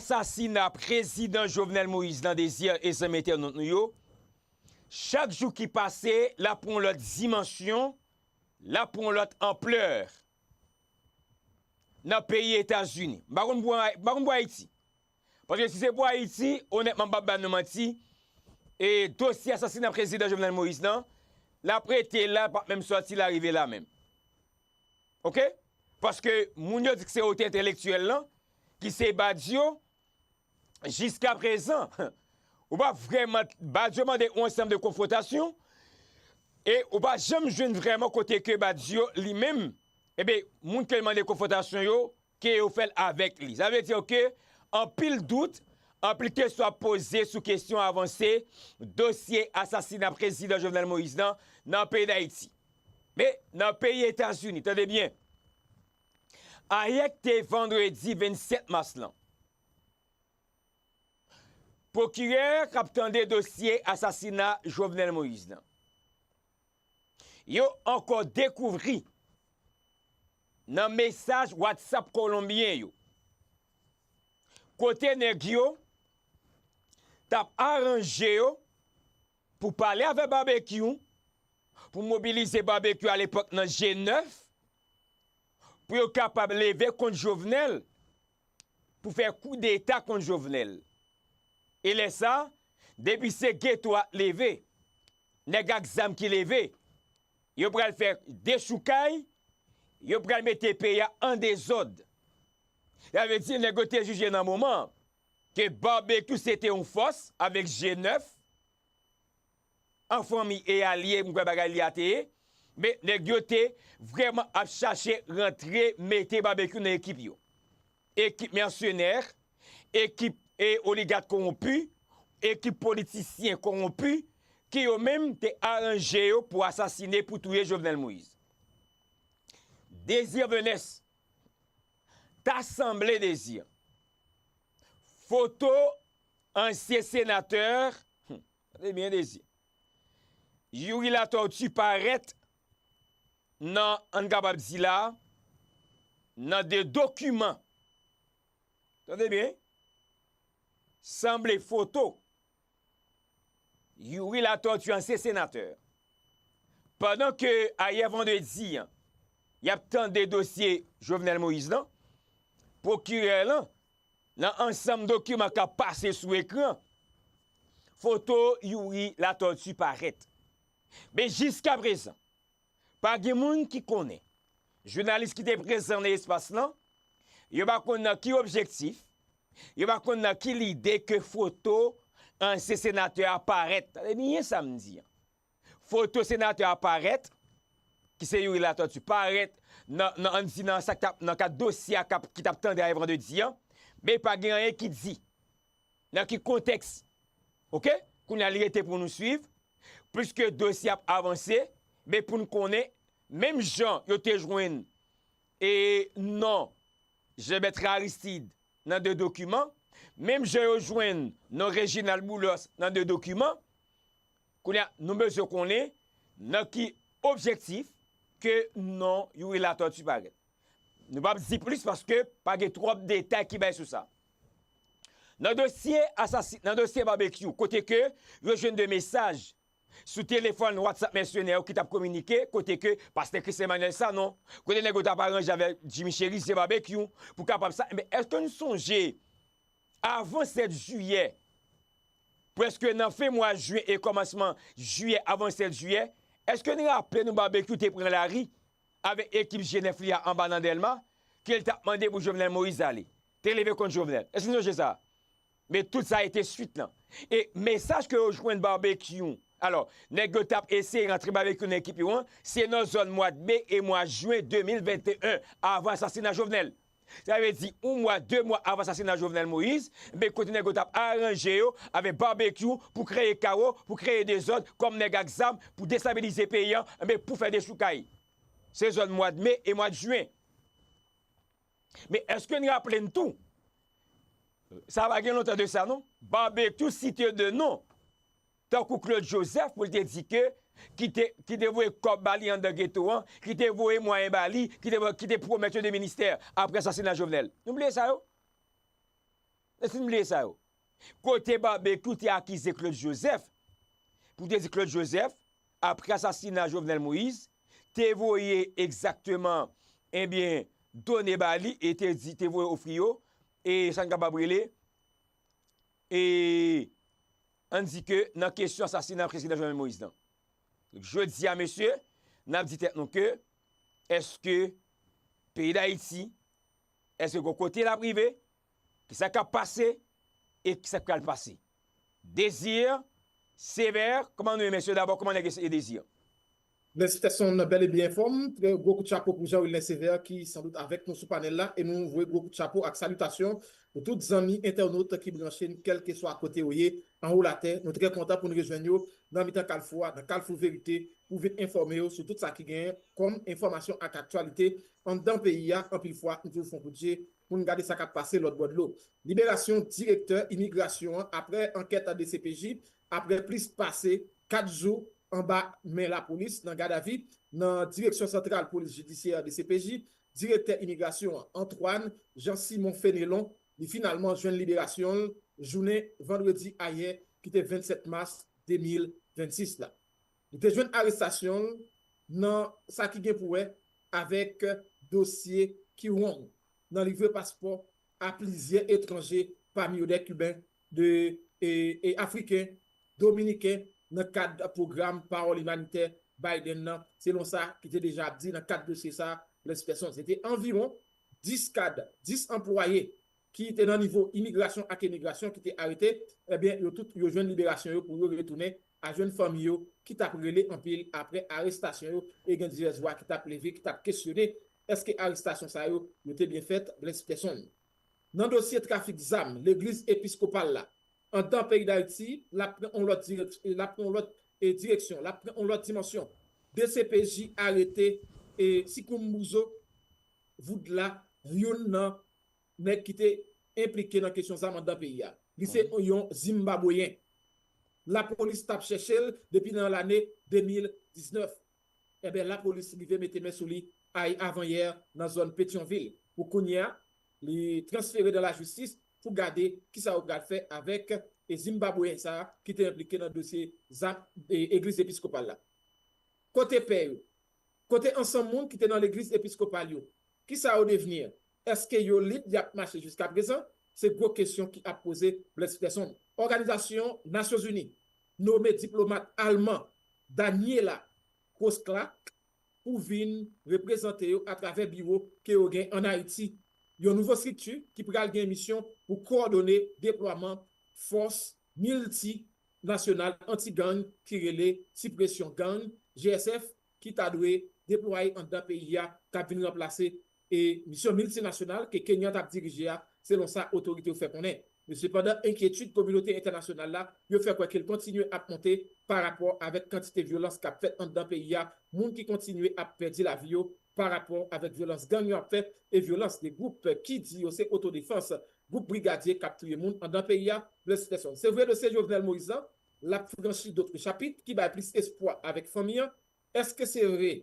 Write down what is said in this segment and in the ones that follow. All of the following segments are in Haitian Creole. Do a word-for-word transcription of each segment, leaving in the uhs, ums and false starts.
Asasina prezidan Jovenel Moïse nan Désir e zanmi entènot nou yo, chak jou ki pase, l ap pran yon lòt dimansyon, l ap pran yon lòt anplè nan peyi Etazini. M pa konn pou, m pa konn pou Ayiti. Paske si se pou Ayiti, onètman, m p ap ba nou manti, e dosye asasina prezidan Jovenel Moïse nan, l ap rete la, l p ap menm sòti, l a rive la menm. Oke? Paske moun yo di ke se otè entèlektyèl lan, ki se Badio, jiskaprezan, ou pa vrèman, Badio mande yon ansanm de konfwontasyon, e ou pa janm jwenn vrèman kote ke Badio li menm, ebyen, moun ke l mande konfwontasyon yo, ke yo fè l avèk li. Sa vle di ke anpil dout, anpil kesyon ap poze sou kesyon avanse dosye asasina prezidan Jovenel Moïse nan, nan peyi Dayiti. Men, nan peyi Etazini, tande byen, ayè ki te vandredi vennsèt mas lan, pwokirè k ap tande dosye asasina Jovenel Moïse nan, yo ankò dekouvri nan mesaj WhatsApp kolonbyen yo, kote nèg yo t ap aranje yo pou pale avèk Babekyou, pou mobilize Babekyou alepòk nan G nèf, pou yo kapab leve kont Jovenel, pou fè koudeta kont Jovenel. E lè sa, depi se geto a leve, nèg ak zam ki leve, yo pral fè dechoukay, yo pral mete peyi a an dezòd. Sa vle di, nèg yo te jije nan moman an ke Babekyou se te yon fòs avèk G nèf, an fanmi e alye, m kwè bagay li a te ye, men nèg yo te vrèman ap chache rantre mete Babekyou nan ekip yo. Ekip mèsenè, ekip e oligak kowonpi, ekip politisyen kowonpi, ki yo menm te aranje yo pou asasine, pou touye Jovenel Moïse. Désir Venès, ta sanble Désir, foto ansyen senatè, hmm, tande byen Désir, Youri Latortue parèt nan, ann kapab di la, nan de dokiman. Tande byen, sanble foto Youri Latortue, ansyen senatè. Pandan ke ayè vandredi an, y ap tande dosye Jovenel Moïse lan, pwokirè lan, nan ansanm dokiman k ap pase sou ekran, foto Youri Latortue parèt. Men jiskaprezan, pa gen moun ki konnen. Jounalis ki te prezan nan espas lan, yo pa konn nan ki objektif, yo pa konn nan ki lide ke foto ansyen senatè a parèt. Tande byen sa m di an. Foto senatè a parèt, ki se Youri Latortue, parèt nan, nan, ann di nan sa k t ap, nan kad dosye a k ap, ki t ap tande ayè vandredi an, men pa gen anyen ki di. Nan ki kontèks? Oke? Kounye a, li rete pou nou swiv, pliske dosye ap avanse, men pou n konnen, menm jan yo te jwenn e non Jean Bertrand Aristide nan de dokiman, menm jan yo jwenn non Reginald Boulos nan de dokiman, kounye a, nou bezwen konnen nan ki objektif ke non Youri Latortue parèt. Nou p ap di plis paske pa gen twòp detay ki bay sou sa. Nan dosye asasi-, nan dosye Babekyou, kote ke yo jwenn de mesaj sou telefòn WhatsApp mèsenè yo ki t ap kominike, kote ke pastè Christian Emmanuel Sanon, kote nèg yo t ap aranje avèk Jimmy Chérizier Babekyou pou kapab sa. Men èske nou sonje, avan sèt jiyè, prèske nan fen mwa jen e kòmansman jiyè, avan sèt jiyè, èske n raple nou Babekyou te pran lari avèk ekip G nèf li a anba nan Dèlma, ke l t ap mande pou Jovenel Moïse ale, te leve kont Jovenel? Èske n sonje sa? Men tout sa e te swit lan. E mesaj ke yo jwenn Babekyou. Alò, nèg yo t ap eseye rantre Babekyou nan ekip yo an, se nan zòn mwa d me e mwa jen de mil venteyen, avan asasina Jovenel. Sa vle di, yon mwa, de mwa avan asasina Jovenel Moïse, men kote nèg yo t ap aranje yo avèk Babekyou pou kreye kawo, pou kreye dezòd, kòm nèg ak zam, pou destabilize peyi an, men pou fè dechoukay. Se zòn mwa d me e mwa d jen. Men èske n raple n tou, sa pa gen lontan de sa non, Babekyou site de non, tankou Claude Joseph, pou l te di ke, ki te, ki te voye kòb ba li anndan geto an, ki te voye mwayen ba li, ki te, ki te pwomèt yo de ministè apre asasina Jovenel. Nou bliye sa yo? Èske n bliye sa yo? Kote Babekyou te akize Claude Joseph, pou te di Claude Joseph, apre asasina Jovenel Moïse, te voye egzakteman, ebyen, done ba li e te di, te voye ofri yo, e sa n kapab rele, e ann di ke nan kesyon asasina prezidan Jovenel Moïse lan. Jodi a, mesye, n ap di tèt nou ke, èske peyi Dayiti, èske gon kote l ap rive? Kisa k ap pase? E kisa k pral pase? Désir Sévère, kòman nou ye, mesye? Dabò, kòman nèg yo ye, Désir? Blaise Peterson bèl e byen anfòm. Trè gwo kout chapo pou Jean Wilner Sévère ki sandout avèk nou sou panèl la, e nou voye gwo kout chapo ak salitasyon pou tout zanmi entènot ki branche n kèlkeswa kote yo ye anwo latè. Nou trè kontan pou n rejwenn yo nan mitan kalfou a, nan Kalfou Verite, pou vin enfòme yo sou tout sa ki genyen kòm enfòmasyon ak aktyalite anndan peyi a. Anpil fwa, nou toujou fè yon kout je pou n gade sa k ap pase lòt bò dlo. Liberasyon direktè imigrasyon an apre ankèt D C P J, apre plis pase kat jou anba men lapolis nan gadavi nan Direksyon Santral Polis Jidisyè, D C P J, direktè imigrasyon an, Antoine Jean Simon Fenelon, li finalman jwenn liberasyon l jounen vandredi ayè ki te vennsèt mas de mil vennsis la. Li te jwenn arestasyon l nan sa ki gen pou wè avèk dosye ki wrong nan livre paspò a plizyè etranje, pami yo de Kiben, de e, e Afriken, Dominiken, nan kad pwogram Pawòl Imanitè Biden nan, selon sa ki te deja ap di nan kad dosye sa a, Blaise Peterson. Se te anviwon dis kad, dis anplwaye ki te nan nivo imigrasyon ak imigrasyon ki te arete, ebyen, yo tout yo jwenn liberasyon yo pou yo retounen a jwenn fanmi yo ki t ap rele anpil apre arestasyon yo, e gen divès vwa ki t ap leve, ki t ap kesyone èske arestasyon sa yo, yo te byen fèt, Blaise Peterson. Nan dosye trafik zam, legliz episkopal la, anndan peyi Dayiti, l ap pran yon lòt dirèk-, l ap pran yon lòt, e, direksyon, l ap pran yon lòt dimansyon. D C P J arete, e, Sikoumbouzou Voudla, youn nan nèg ki te enplike nan kesyon zam anndan peyi a. Li se yon Zimbabweyen. Lapolis t ap chèche l depi nan lane de mil diznèf. Enben, lapolis rive mete men sou li ay avanyè nan zòn Petyonvil. Pou kounye a, li transfere nan lajistis pou gade kisa yo pral fè avèk, e, Zimbabweyen sa a ki te enplike nan dosye zam, e, egliz episkopal la. Kote pè yo? Kote ansanm moun ki te nan legliz episkopal yo? Kisa yo devni? Èske yo lib, y ap mache jiskaprezan? Se gwo kesyon ki ap poze Blaise Peterson. Òganizasyon Nasyonzini nome diplomat alman Daniela Grossklack pou vin reprezante yo atravè biwo ke yo gen ann Ayiti, yon nouvo estrikti ki pral gen misyon pou kowòdone deplwaman fòs miltinasyonal anti-gang ki rele Sipresyon Gang, G S F, ki ta dwe deplwaye anndan peyi a, k ap vin ranplase, e, misyon miltinasyonal ke Kenya t ap dirije a, selon sa otorite yo fè konnen. Men sepandan, enkyetid kominote entènasyonal la, yo fè kwè ke l kontinye ap monte pa rapò avèk kantite vyolans k ap fèt anndan peyi a, moun ki kontinye ap pèdi lavi yo pa rapò avèk vyolans gang yo ap fè, e vyolans de gwoup ki di yo se otodefans, gwoup brigadye k ap touye moun anndan peyi a, Blaise Peterson. Se vre, dosye Jovenel Moïse lan, l ap franchi dòt chapit ki bay plis espwa avèk fanmi an. Èske se vre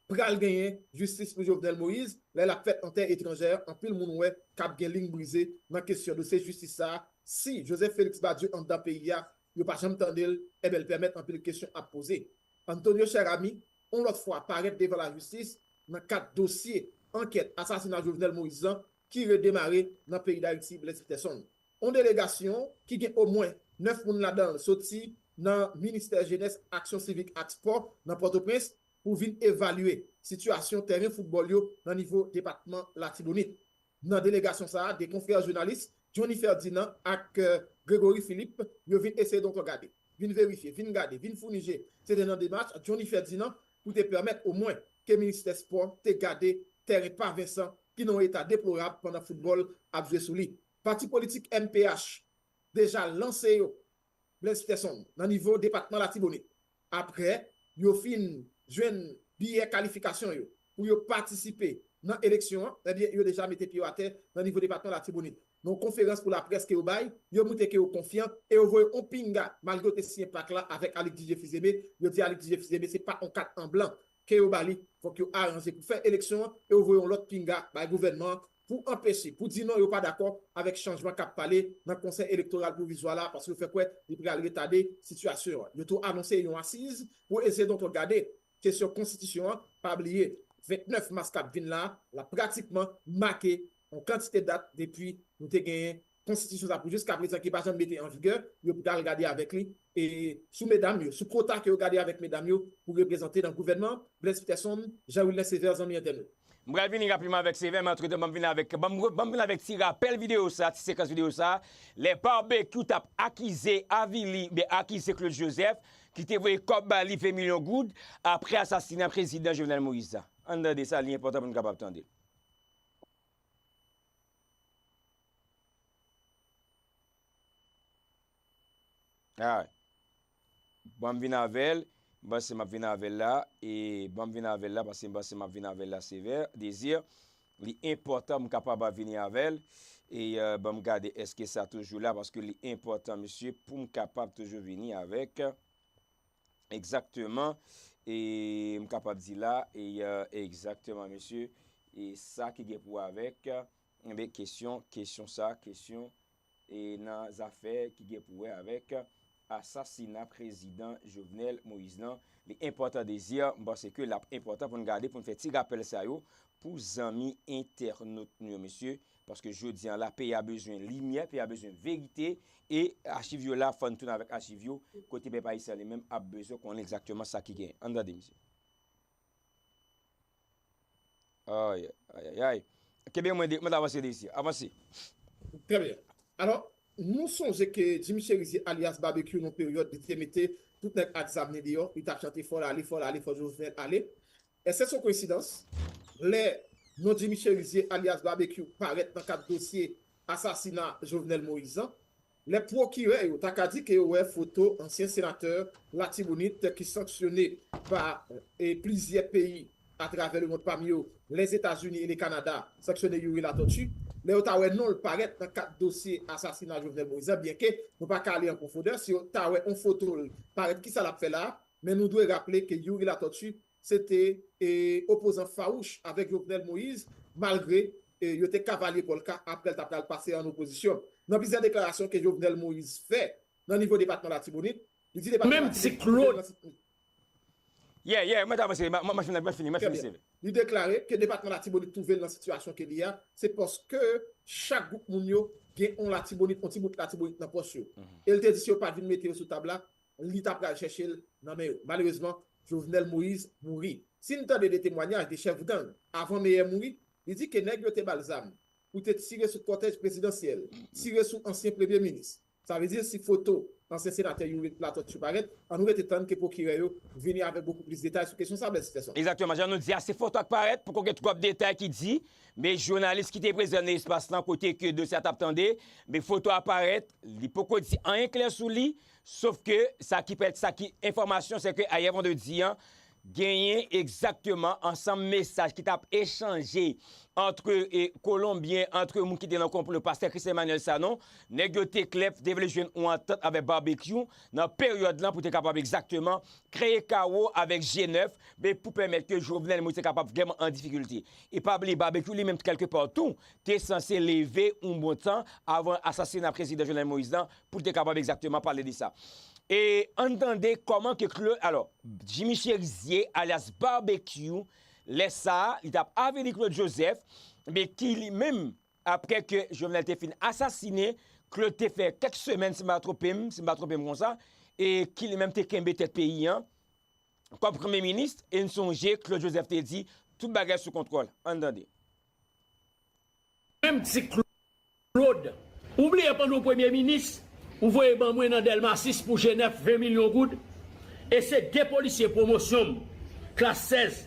pral genyen jistis pou Jovenel Moïse? Lè l ap fèt an tè etranjè, anpil moun wè k ap gen liy brize nan kesyon dosye jistis sa a. Si Joseph Félix Badio anndan peyi a, yo pa janm tande l, enben, l pèmèt anpil kesyon ap poze. Antonio Cheramy, yon lòt fwa, parèt devan lajistis nan kad dosye ankèt asasina Jovenel Moïse lan ki redemare nan peyi Dayiti, Blaise Peterson. Yon delegasyon ki gen omwen nèf moun ladan l soti nan Ministè Jenès, Aksyon Sivik ak Spò nan Pòtoprens pou vin evalye sitiyasyon tèren foutbòl yo nan nivo depatman Latibonit. Nan delegasyon sa a, de konfrè jounalis, Johnny Ferdinand ak, eh, Gregory Philippe, yo vin eseye donk gade, vin verifye, vin gade, vin founi je. Se te nan demach Johnny Ferdinand pou te pèmèt omwen ke Ministè Spò te gade tèren Pa Vensan ki nan yon eta deplorab pandan foutbòl ap jwe sou li. Pati politik M P H deja lanse yo, Blaise Peterson, nan nivo depatman Latibonit. Apre yo fin jwenn biyè kalifikasyon yo pou yo patisipe nan eleksyon an, ebyen, yo deja mete pye yo atè nan nivo depatman Latibonit. Nan yon konferans pou laprès ke yo bay, yo montre ke yo konfyan e yo voye yon pinga, malgre yo te siyen pak la avèk Alix Didier Fils-Aimé, yo di Alix Didier Fils-Aimé se pa yon kat an blan ke yo ba li, fòk yo aranje pou fè eleksyon an, e yo voye yon lòt pinga bay gouvènman an pou anpeche, pou di non, yo pa dakò avèk chanjman k ap pale nan Konsèy Elektoral Pwovizwa la, paske yo fè kwè li pral retade sitiyasyon an. Yo tou anonse yon asiz pou eseye donk gade kesyon konstitisyon an. Pa bliye, vennèf mas k ap vin la, l ap pratikman make yon kantite dat depi nou te genyen konstitisyon sa pou jiska prezan ki pa janm mete an vigè, yo pral gade avèk li, e sou medam yo, sou kota ke yo gade avèk medam yo pou reprezante nan gouvènman, Blaise Peterson, Jean Wilner Sévère, zanmi entènot. M pral vini rapidman avèk Sévère, men antretan, ban m vin avèk, ban m, ban m vin avèk ti rapèl videyo sa, ti sekans videyo sa, lè Barbecue t ap akize, avili, ben, akize Claude Joseph, ki te voye kòb ba li ven milyon goud, apre asasina prezidan Jovenel Moïse la. Ann tande sa, li enpòtan pou n kapab tande l. Alright. Ban m vin avè l. M panse m ap vin avè l la. E ban m vin avè l la, paske m panse m ap vin avè l la, Sévère Désir. Li enpòtan m kapab vini avè l. E, euh, ban m gade èske sa toujou la, paske li enpòtan, mesye, pou m kapab toujou vini avèk. Egzakteman. E m kapab di la, e, euh, egzakteman, mesye, e sa ki gen pou wè avèk, enben, kesyon, kesyon sa, kesyon, e nan zafè ki gen pou wè avèk asasina prezidan Jovenel Moïse lan, li enpòtan, Désir, m panse ke l ap enpòtan pou n gade, pou n fè ti rapèl sa yo pou zanmi entènot nou yo, mesye, paske jodi a la, peyi a bezwen limyè, peyi a bezwen verite, e achiv yo la, fò n tounen avèk achiv yo, kote pèp ayisyen li menm ap bezwen konnen egzakteman sa ki genyen. Ann tande, mesye. Ay, ay, ay, ay. Kenbe mwen, de, mwen avanse, Désir. Avanse. Trè byen. Alò, nou sonje ke Jimmy Chérizier, alyas Barbecue, nan peryòd li te mete tout nèg ak zam li deyò, li t ap chante fò l ale, fò l ale, fò Jovenel ale. Èske se yon koyensidans? Lè non Jimmy Chérizier, alyas Barbecue, parèt nan kad dosye asasina Jovenel Moïse lan, lè pwokirè yo ta ka di ke yo wè foto ansyen senatè Latibonit ki sanksyone pa, e, plizyè peyi atravè lemond, pami yo Lèzetazini e le Kanada, sanksyone Youri Latortue, lè yo ta wè non l parèt nan kad dosye asasina Jovenel Moïse lan, byenke nou pa ka ale an pwofondè, si yo ta wè yon foto l parèt, kisa l ap fè la a? Men nou dwe raple ke Youri Latortue se te, e, opozan fawouch avèk Jovenel Moïse, malgre, e, yo te kavalye pòlka apre l ta pral pase an opozisyon. Nan plizyè deklarasyon ke Jovenel Moïse fè nan nivo depatman Latibonit, li di depatman Latibonit touve l nan si-, Yeah, yeah, mwen t avanse, mwen, mwen fini, mwen fini, mwen fini, Sévère. Li deklare ke depatman Latibonit touve l nan sitiyasyon ke li a, se paske chak gwoup moun yo gen yon Latibonit, yon ti bout Latibonit nan pòch yo. E l te di si yo pa t vin mete yo sou tab la, li ta pral chèche l nan men yo. Malerezman, Jovenel Moïse mouri. Si n tande de temwayaj de chèf gang avan Meyè mouri, li di ke nèg yo te ba l zam pou te tire sou kòtèj prezidansyèl, tire sou ansyen premye minis. Sa vle di, si foto ansyen senatè Youri Latortue parèt, ann nou rete tann ke pwokirè yo vini avèk bokou plis detay sou kesyon sa, Blaise Peterson. Egzakteman, jan nou di a, se foto a k parèt, poko gen twòp detay ki di, men jounalis ki te prezan nan espas lan kote ke dosye a t ap tande, men foto a parèt, li poko di anyen klè sou li, sof ke sa ki pèt, sa ki enfòmasyon, se ke ayè vandredi an, genyen egzakteman ansanm mesaj ki t ap echanje ant, e, Kolonbyen, ant moun ki te nan konplo pastè Christian Emmanuel Sanon, nèg yo te klè, te vle jwenn yon antant avèk Barbecue nan peryòd lan pou te kapab egzakteman kreye kawo avèk G nèf, men pou pèmèt ke Jovenel Moïse te kapab vrèman an difikilte. E pa bliye, Barbecue li menm, kèlke pa tou, te sanse leve yon bon tan avan asasina prezidan Jovenel Moïse lan, pou l te kapab egzakteman pale de sa. E ann tande kòman ke Claude, alò, Jimmy Chérizier, alyas Barbecue, lè sa a, li t ap avili Claude Joseph, men ki li menm, apre ke Jovenel te fin asasinen, Claude te fè kèk semèn, si m pa twonpe m, si m pa twonpe m konsa, e ki li menm te kenbe tèt peyi an kòm premye minis, e n sonje Claude Joseph te di, tout bagay sou kontwòl. Ann tande. Menm di Claude, ou bliye pandan w premye minis, ou voye ban mwen nan Dèlma sis pou G nèf ven milyon goud, e se de polisye pwomosyon m, klas sèz,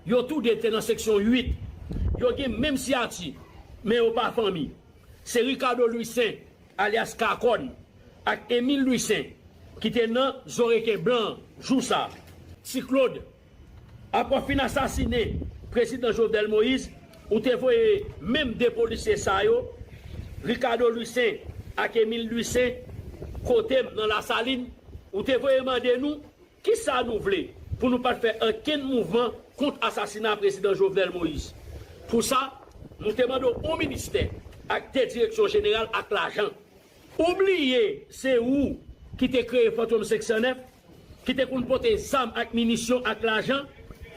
yo tou de te nan seksyon uit, yo gen menm siyati, men yo pa fanmi. Se Ricardo Louissaint, alyas Kakòn, ak Emile Louissaint, ki te nan zo reken blan an jou sa a. Ti Claude, apre w fin asasinen prezidan Jovenel Moïse, ou te voye menm de polisye sa yo, Ricardo Louissaint ak Emile Louissaint, kote m nan Lasalin, ou te voye mande nou kisa nou vle pou nou pa t fè okenn mouvman kont asasina prezidan Jovenel Moïse. Pou sa, Nou te mande w yon ministè ak de direksyon jeneral ak lajan. Ou bliye se ou ki te kreye Fantom senk san nèf, ki te konn pote zam ak minisyon ak lajan,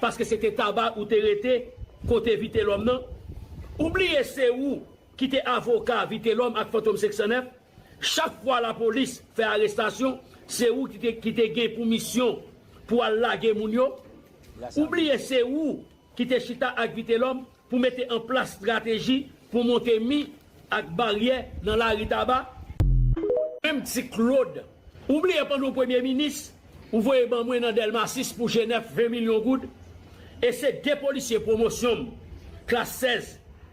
paske se te Taba ou te rete kote Vitelòm nan. Ou bliye se ou ki te avoka Vitelòm ak Fantom senk san nèf. Chak fwa lapolis fè arestasyon, se ou ki te, ki te gen pou misyon pou al lage moun yo. Ou bliye se ou ki te chita ak Vitelòm pou mete an plas estrateji pou monte mi ak baryè nan lari Taba. Menm Ti Claude, ou bliye pandan w premye minis, ou voye ban mwen nan Dèlma sis pou G nèf ven milyon goud, e se de polisye pwomosyon m, klas sèz,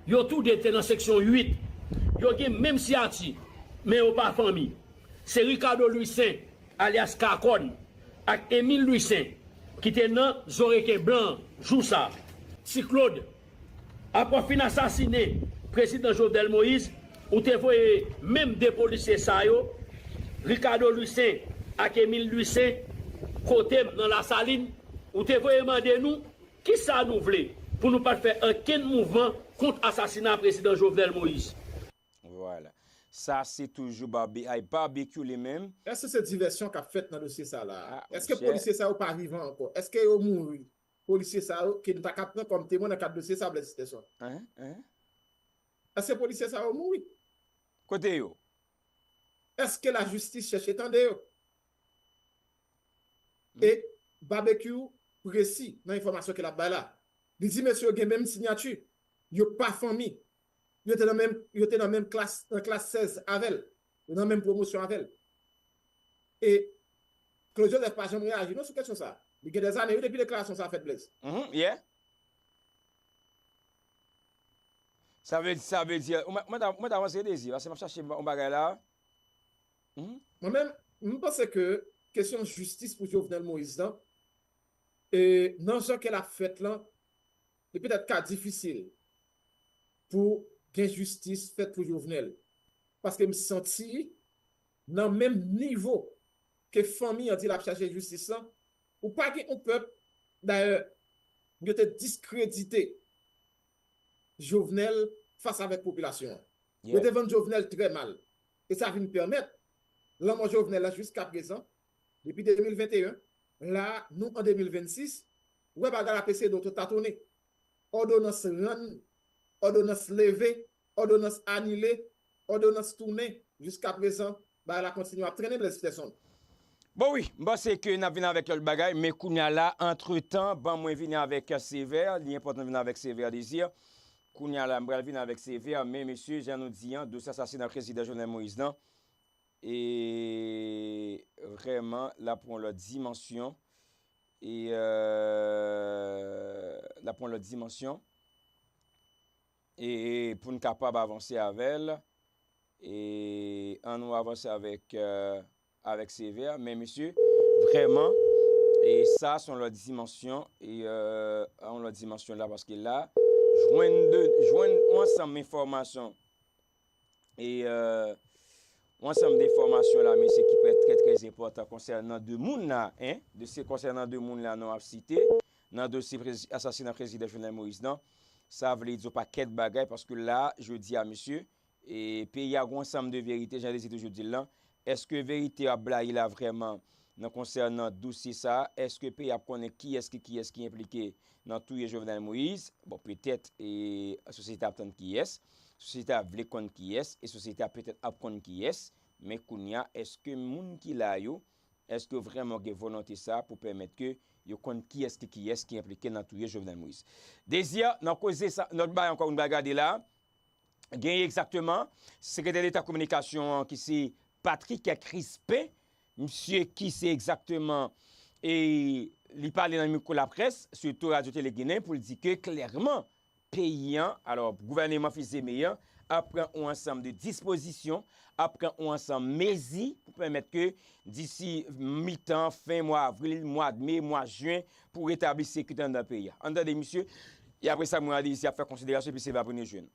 yo tou de te nan seksyon uit. Yo gen menm siyati, men yo pa fanmi. Se Ricardo Louissaint, alyas Kakòn, ak Emile Louissaint, ki te nan Zoreken Blan jou sa a. Ti Claude, apre w fin asasinen Prezidan Jovenel Moïse, ou te voye menm de polisye sa yo, Ricardo Louissaint ak Emile Louissaint, kote m nan Lasalin, ou te voye mande nou kisa nou vle pou nou pa t fè ankenn mouvman kont asasina Prezidan Jovenel Moïse. Vwala. Sa se toujou Barbe-, ay, Barbecue li menm. Èske se divèsyon k ap fèt nan dosye sa la a? Èske polisye sa yo pa vivan ankò? Èske yo mouri? Polisye sa yo ke n ta ka pran kòm temwen nan kad dosye sa, Blaise Peterson. Èske polisye sa yo mouri? Kote yo? Èske lajistis chèche tande yo? E Barbecue presi nan enfòmasyon ke l ap bay la. Li di mesye yo gen menm siyati, yo pa fanmi, yo te nan menm, yo te nan menm klas, nan klas sèz avè l, yo nan menm pwomosyon avè l. E Claude Joseph pa janm reyaji non sou kesyon sa. Li gen dèzane wi depi deklarasyon sa fèt, Blaise. Sa vle, sa vle di, mwen ta, mwen ta avanse Dezi, paske m ap chache yon bagay la. Mwen menm, m panse ke kesyon jistis pou Jovenel Moïse lan, e, nan jan ke l ap fèt lan, li petèt ka difisil pou gen jistis fèt pou Jovenel. Paske m santi nan menm nivo ke fanmi an di l ap chache jistis lan, ou pa gen yon pèp, dayè, yo te diskredite Jovenel fas avèk popilasyon an. Yo te vann Jovenel trè mal. E sa vin pèmèt lanmò Jovenel la jiska prezan, depi de mil venteyen, la nou an de mil vennsis, ou wè bagay la ap eseye doto tatonnen. Òdonans rann, òdonans leve, òdonans anile, òdonans tounen, jiska prezan, bagay la kontinye ap trennen, Blaise Peterson. Bon wi, m panse ke n ap vin avèk lòt bagay, men kounye a la, antretan, ban mwen vini avèk Sévère, li enpòtan vin avèk Sévère Désir. Kounye a la, m pral vin avèk Sévère, men mesye, jan nou di an, dosye asasina prezidan Jovenel Moïse lan, e vrèman, l ap pran yon lòt dimansyon, e, e, l ap pran yon lòt dimansyon, e, e pou n kapab avanse avè l, e ann nou avanse avèk, e, avèk Sévère, men mesye, vrèman, e sa se yon lòt dimansyon, e, e, yon lòt dimansyon la, paske la, jwenn de, jwenn yon ansanm enfòmasyon, e, e, yon ansanm de enfòmasyon la, mesye, ki pral trè, trè enpòtan konsènan de moun la, en, de se konsènan de moun la nou ap site, nan dosye prezi-, asasina prezidan Jovenel Moïse lan, sa vle di yon pakèt bagay, paske la, jodi a, mesye, e peyi a gon ansanm de verite, jan Dezi toujou di l lan. Èske verite yo ap blayi la vrèman nan konsènan dosye sa a? Èske peyi a ap konnen kiyès ki kiyès ki enplike nan touye Jovenel Moïse? Bon, petèt, e sosyete a ap tann kiyès, sosyete a vle konn kiyès, e sosyete a petèt ap konn kiyès, men kounye a, èske moun ki la yo, èske yo vrèman gen volonte sa a pou pèmèt ke yo konn kiyès ki kiyès ki enplike nan touye Jovenel Moïse? Dezi, nan koze sa, n ap bay ankò, nou pral gade la, genyen egzakteman sekretè deta kominikasyon an ki se Patrick Crispin, misye ki se egzakteman, e li pale nan mikwo laprès, sitou Radyo Tele Ginen, pou l di ke klèman peyi an, alò, gouvèneman Fils-Aimé an ap pran yon ansanm de dispozisyon, ap pran yon ansanm mezi pou pèmèt ke disi mitan, fen mwa avril, mwa me, mwa jen, pou retabli sekirite anndan peyi a. Ann tande misye, e apre sa, mwen a Dezi ap fè konsiderasyon, epi se va pou nou jwenn.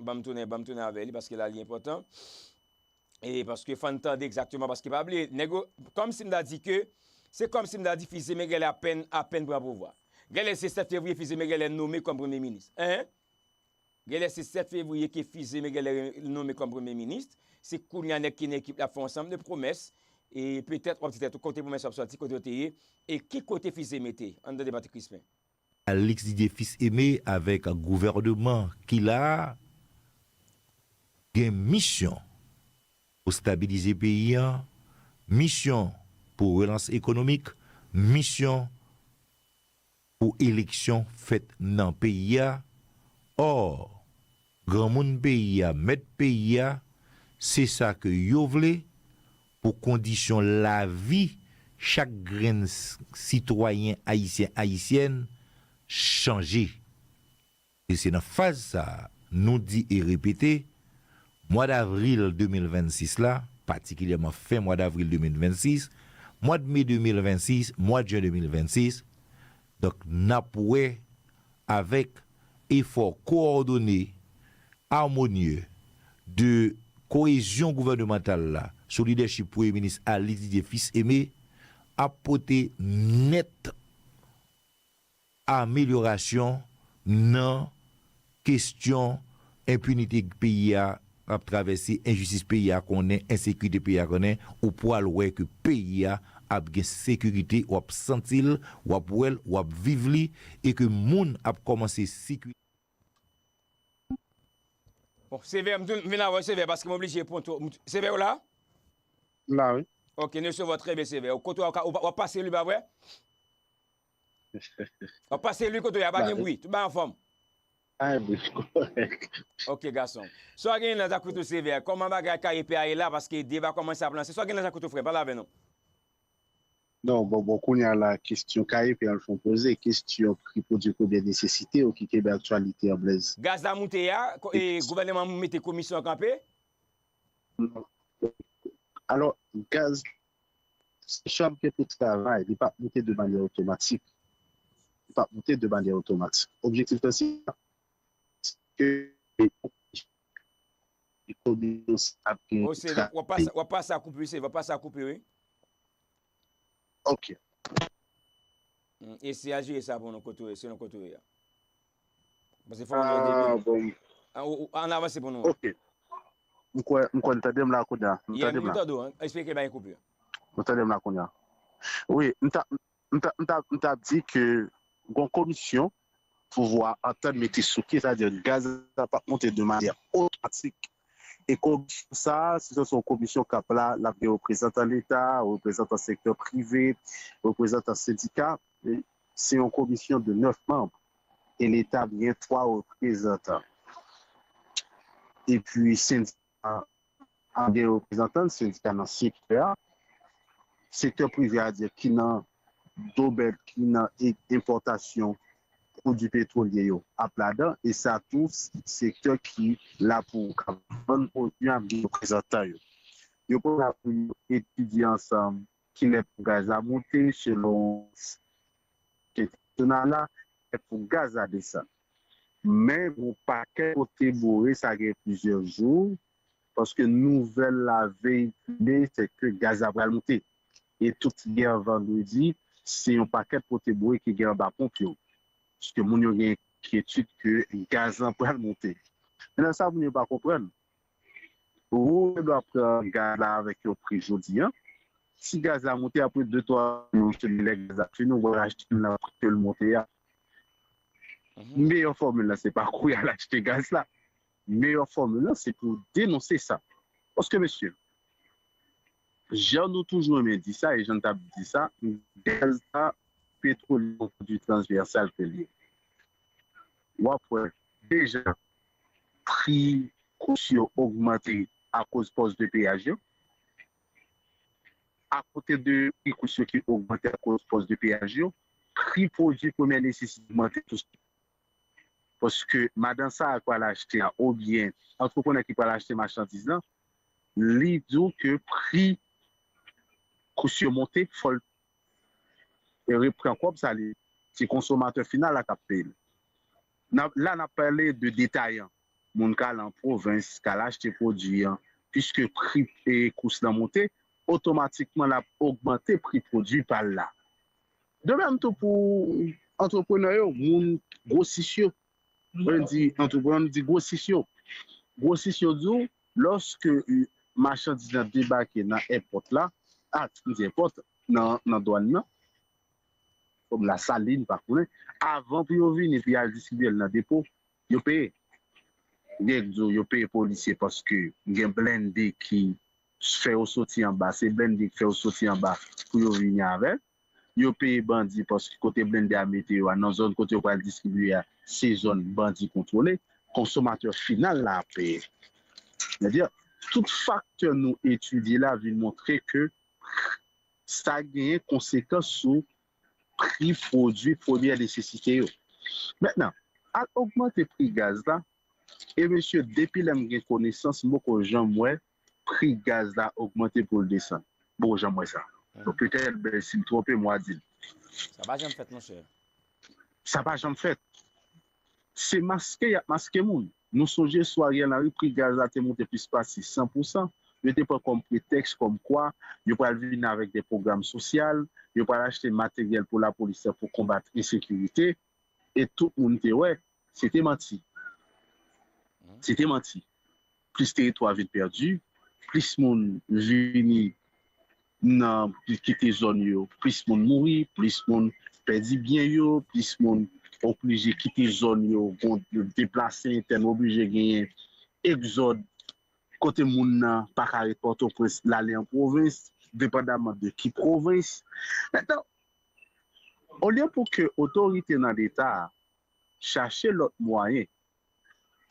Ban m tounen, ban m tounen avè li, paske la li enpòtan. E paske fò n tande egzakteman, paske pa bliye, nèg yo, kòmsi m ta di ke, se kòmsi m ta di Fils-Aimé genlè apèn, apèn pran pouvwa. Genlè se sèt fevriye Fils-Aimé genlè nome kòm premye minis. Hein? Genlè se sèt fevriye ke Fils-Aimé genlè nome kòm premye minis. Se kounye a nèg ki nan ekip la ap fè yon ansanm de pwomès. E petèt w ap di tèt ou kote pwomès yo ap sòti, kote yo te ye, e ki kote Fils-Aimé te. Ann tande Patrick Crispin. Alix Didier Fils-Aimé avèk gouvènman ki la a gen misyon pou stabilize peyi a, misyon pou relans ekonomik, misyon pou eleksyon fèt nan peyi a. Ò, granmoun peyi a, mèt peyi a, se sa ke yo vle pou kondisyon lavi chak grenn sitwayen ayisyen, ayisyèn chanje. E se nan faz sa a nou di e repete, mwa davril de mil vennsis la, patikilyèman fen mwa davril de mil vennsis, mwa de me de mil vennsis, mwa de jen de mil vennsis, donk n ap wè avèk efò kowòdone, amonye de koyezyon gouvènemantal la sou lidèchip Premye Minis Alix Didier Fils-Aimé ap pote nèt amelyorasyon nan kesyon enpinite peyi a ap travèse, enjistis peyi a konnen, ensekirite peyi a konnen, ou pral wè ke peyi a ap gen sekirite, w ap santi l, w ap wè l, w ap viv li, e ke moun ap kòmanse sikile. Bon, Sevè, m vin avè w Sevè paske m oblije pran tou. Sevè ou la? M la wi. Ok, nou resevwa w trè byen Sevè. Kote w w ap pase li pa vre? W ap pase li kote w ye a pa gen bri, tout bagay anfòm. Ay bri kòrèk. Ok gason. Sa w genyen nan zak kote w Sevè? Kòman bagay K E P a ye la paske deba kòmanse ap lanse. Sa w genyen nan zak kote w frè m? Pale avè nou. Non, bon, bon, kounye a la, kesyon K E P a l fè w poze, kesyon pri pwodui premyè nesesite yo ki kenbe aktyalite an Blaise. Gaz la moute a, gouvènman mete komisyon an kanpe? Alò, gaz, se chanm ke pou travay, li p ap moute de manyè otomatik. Li p ap moute de manyè otomatik. Objektif lan se ke ekonomi sa ap gen. W ap pase a koupe, w ap pase a koupe, wi. Ok. Eseye al jere sa pou nou kote w ye, selon kote w ye a. Paske fò w wè depi. Ann avanse pou nou. Ok. M kwè, m kwè n tande m la kounye a. N tande m la. Nou tande w, eksplike bay koupe. Nou tande m la kounye a. Wi, m ta, m ta, m ta, m ta di ke gon komisyon pouvwa antann mete sou pye, sa vle di gaz la p ap monte de manyè otomatik. E komisyon sa a, si se yon komisyon k ap la, l ap gen reprezantan Leta, reprezantan sektè prive, reprezantan sendika. Se yon komisyon de nèf manm e Leta ap gen twa reprezantan. Epi sendika ap gen reprezantan l, sendika nan sektè a. Sektè prive a, di ki nan domèn, ki nan enpòtasyon pwodui petwolye yo ap ladan, e sa tou sektè ki la pou ka vann pwodui ap gen reprezantan yo. Yo pral la pou yo etidye ansanm kilè pou gaz la monte selon entènasyonal la, kilè pou gaz la desann. Men gon pakèt kote boure sa gen plizyè jou, paske nouvèl la veyikile se ke gaz la pral monte. E tout yè vandredi, se yon pakèt kote boure ki gen anba ponp yo. Paske moun yo gen enkyetid ke gaz lan pral monte. Men nan sa moun yo pa konprann, ou gen dwa pran gaz la avèk yon pri jodi a. Si gaz la monte apre de twa jou, se lè gaz la fini, ou pral achte l nan pri ke l monte a. Meyè fòmil la, se pa kouri al achte gaz la. Meyè fòmil la, se pou w denonse sa. Paske mesye, jan nou toujou renmen di sa e jan n t ap di sa, gaz la, petwòl se yon pwodui transvèsal ke l ye. W ap wè deja pri kous yo ogmante akoz pòs de peyaj yo. Akote de pri kous yo ki ogmante akoz pòs de peyaj yo, pri pwodui premyè nesesite ogmante tou. Paske madan sa a k pral achte a oubyen antreprenè ki pral achte machandiz lan, li di w ke pri kous yo monte, fò l repran kòb sa li, se konsomatè final la k ap peye l. La n ap pale de detayan, moun k al an pwovens, k al achte pwodui an, piske pri e kous lan monte, otomatikman l ap ogmante pri pwodui pa l la. De menm tou pou antreprenè yo, moun gwosis yo. Mwen di antreprenè, m di gwosis yo. Gwosis yo di w, lòske machandiz lan debake nan èpòt la, a, m di èpòt, nan, nan dwàn nan, kòm Lasalin, pa konnen, avan pou yo vini, pou y al distribye l nan depo, yo peye. Gen k di w yo peye polisye paske gen blende ki fè yo soti anba, se blende ki fè yo soti anba pou yo vini avè l. Yo peye bandi paske kote blende a mete yo a, nan zòn kote yo pral distribye a, se zòn bandi kontwole. Konsomatè final la ap peye. Sètadi, tout faktè nou etidye la vin montre ke sa genyen konsekans sou pri pwodui premyè nesesite yo. Mentnan, al ogmante pri gaz la, e mesye, depi lè m gen konesans, m poko janm wè pri gaz la ogmante pou l desann. M poko janm wè sa. Donk, petèt, ben, si m twonpe m, w a di m. Sa pa janm fèt, monchè. Sa pa janm fèt. Se maske y ap maske moun. Nou sonje sou Ariel Henry, pri gaz la te monte plis pase san pousan. Yo te pran kòm pretèks kòmkwa yo pral vin avèk de pwogram sosyal, yo pral achte materyèl pou lapolis la pou konbat ensekirite, e tout moun te wè, se te manti. Se te manti. Plis teritwa vin pèdi, plis moun vini nan kite zòn yo, plis moun mouri, plis moun pèdi byen yo, plis moun oblije kite zòn yo, gon deplase entèn, oblije genyen egzòd, kote moun nan pa ka ret Pòtoprens, l ale an pwovens, depandaman de ki pwovens. Mentnan, olye pou ke otorite nan Leta a chache lòt mwayen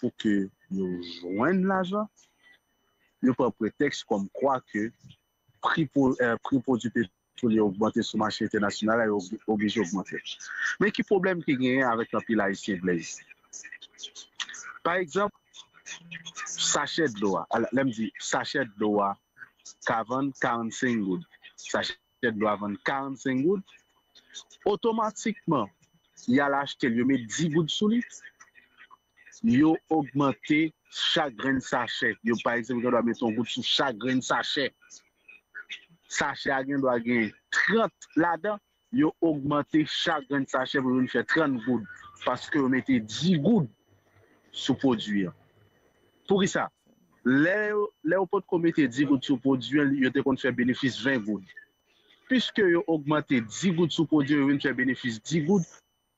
pou ke yo jwenn lajan, yo pran pretèks kòmkwa ke pri, pri pwodui petrolye ogmante sou mache entènasyonal la, yo oblije ogmante l. Men ki pwoblèm ki genyen avèk anpil Ayisyen, Blaze? Pa egzanp, sachè dlo a, lè m di sachè dlo a ka vann karannsenk goud, sachè dlo a vann karannsenk goud, otomatikman, y al achte l, yo met dis goud sou li, yo ogmante chak grenn sachè. Yo, pa egzanp, gen dwa met yon goud sou chak grenn sachè. Sachè a gen dwa gen trant ladan, yo ogmante chak grenn sachè pou vin fè trant goud, paske yo mete dis goud sou pwodui an. Poukisa? Lè yo, lè yo potko mete dis goud sou pwodui an, yo te konn fè benefis ven goud. Piske yo ogmante dis goud sou pwodui an, yo vin fè benefis dis goud,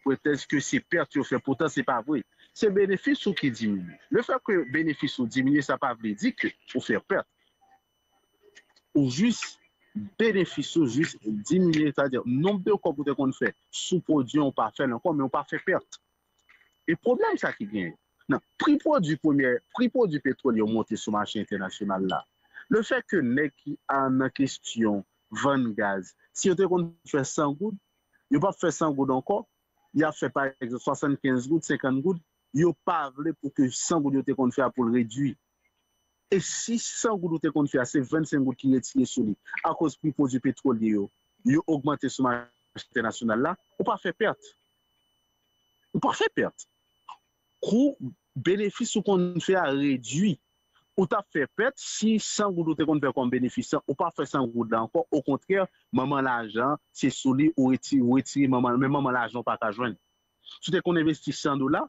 pretèks ke se pèt yo fè, poutan se pa vre. Se benefis ou ki diminye. Lefètke benefis ou diminye, sa pa vle di ke ou fè pèt. Ou jis, benefis ou jis diminye, sètadi nonb de kòb ou te konn fè sou pwodui an, ou pa fè l ankò, men ou pa fè pèt. E pwoblèm sa ki genyen. Nan pri pwodui premyè, pri pwodui petwolye yo monte sou mache entènasyonal la. Lefètke nèg ki a nan kesyon vann gaz, si yo te konn fè san goud, yo p ap fè san goud ankò, y ap fè pa egzanp swasannkenz goud, senkant goud, yo pa vle pou ke san goud yo te konn fè a pou l redui. E si san goud ou te konn fè a, se vennsenk goud ki retire sou li, akoz pri pwodui petwolye yo, yo ogmante sou mache entènasyonal la, ou pa fè pèt. Ou pa fè pèt. Kou benefis ou konn fè a redui. Ou t ap fè pèt si san goud ou te konn fè kòm benefis lan, ou pa fè san goud la ankò. Okontrè, manman lajan, se sou li ou retire, ou retire manman, men manman lajan ou pa ka jwenn. Si w te konn envesti san dola,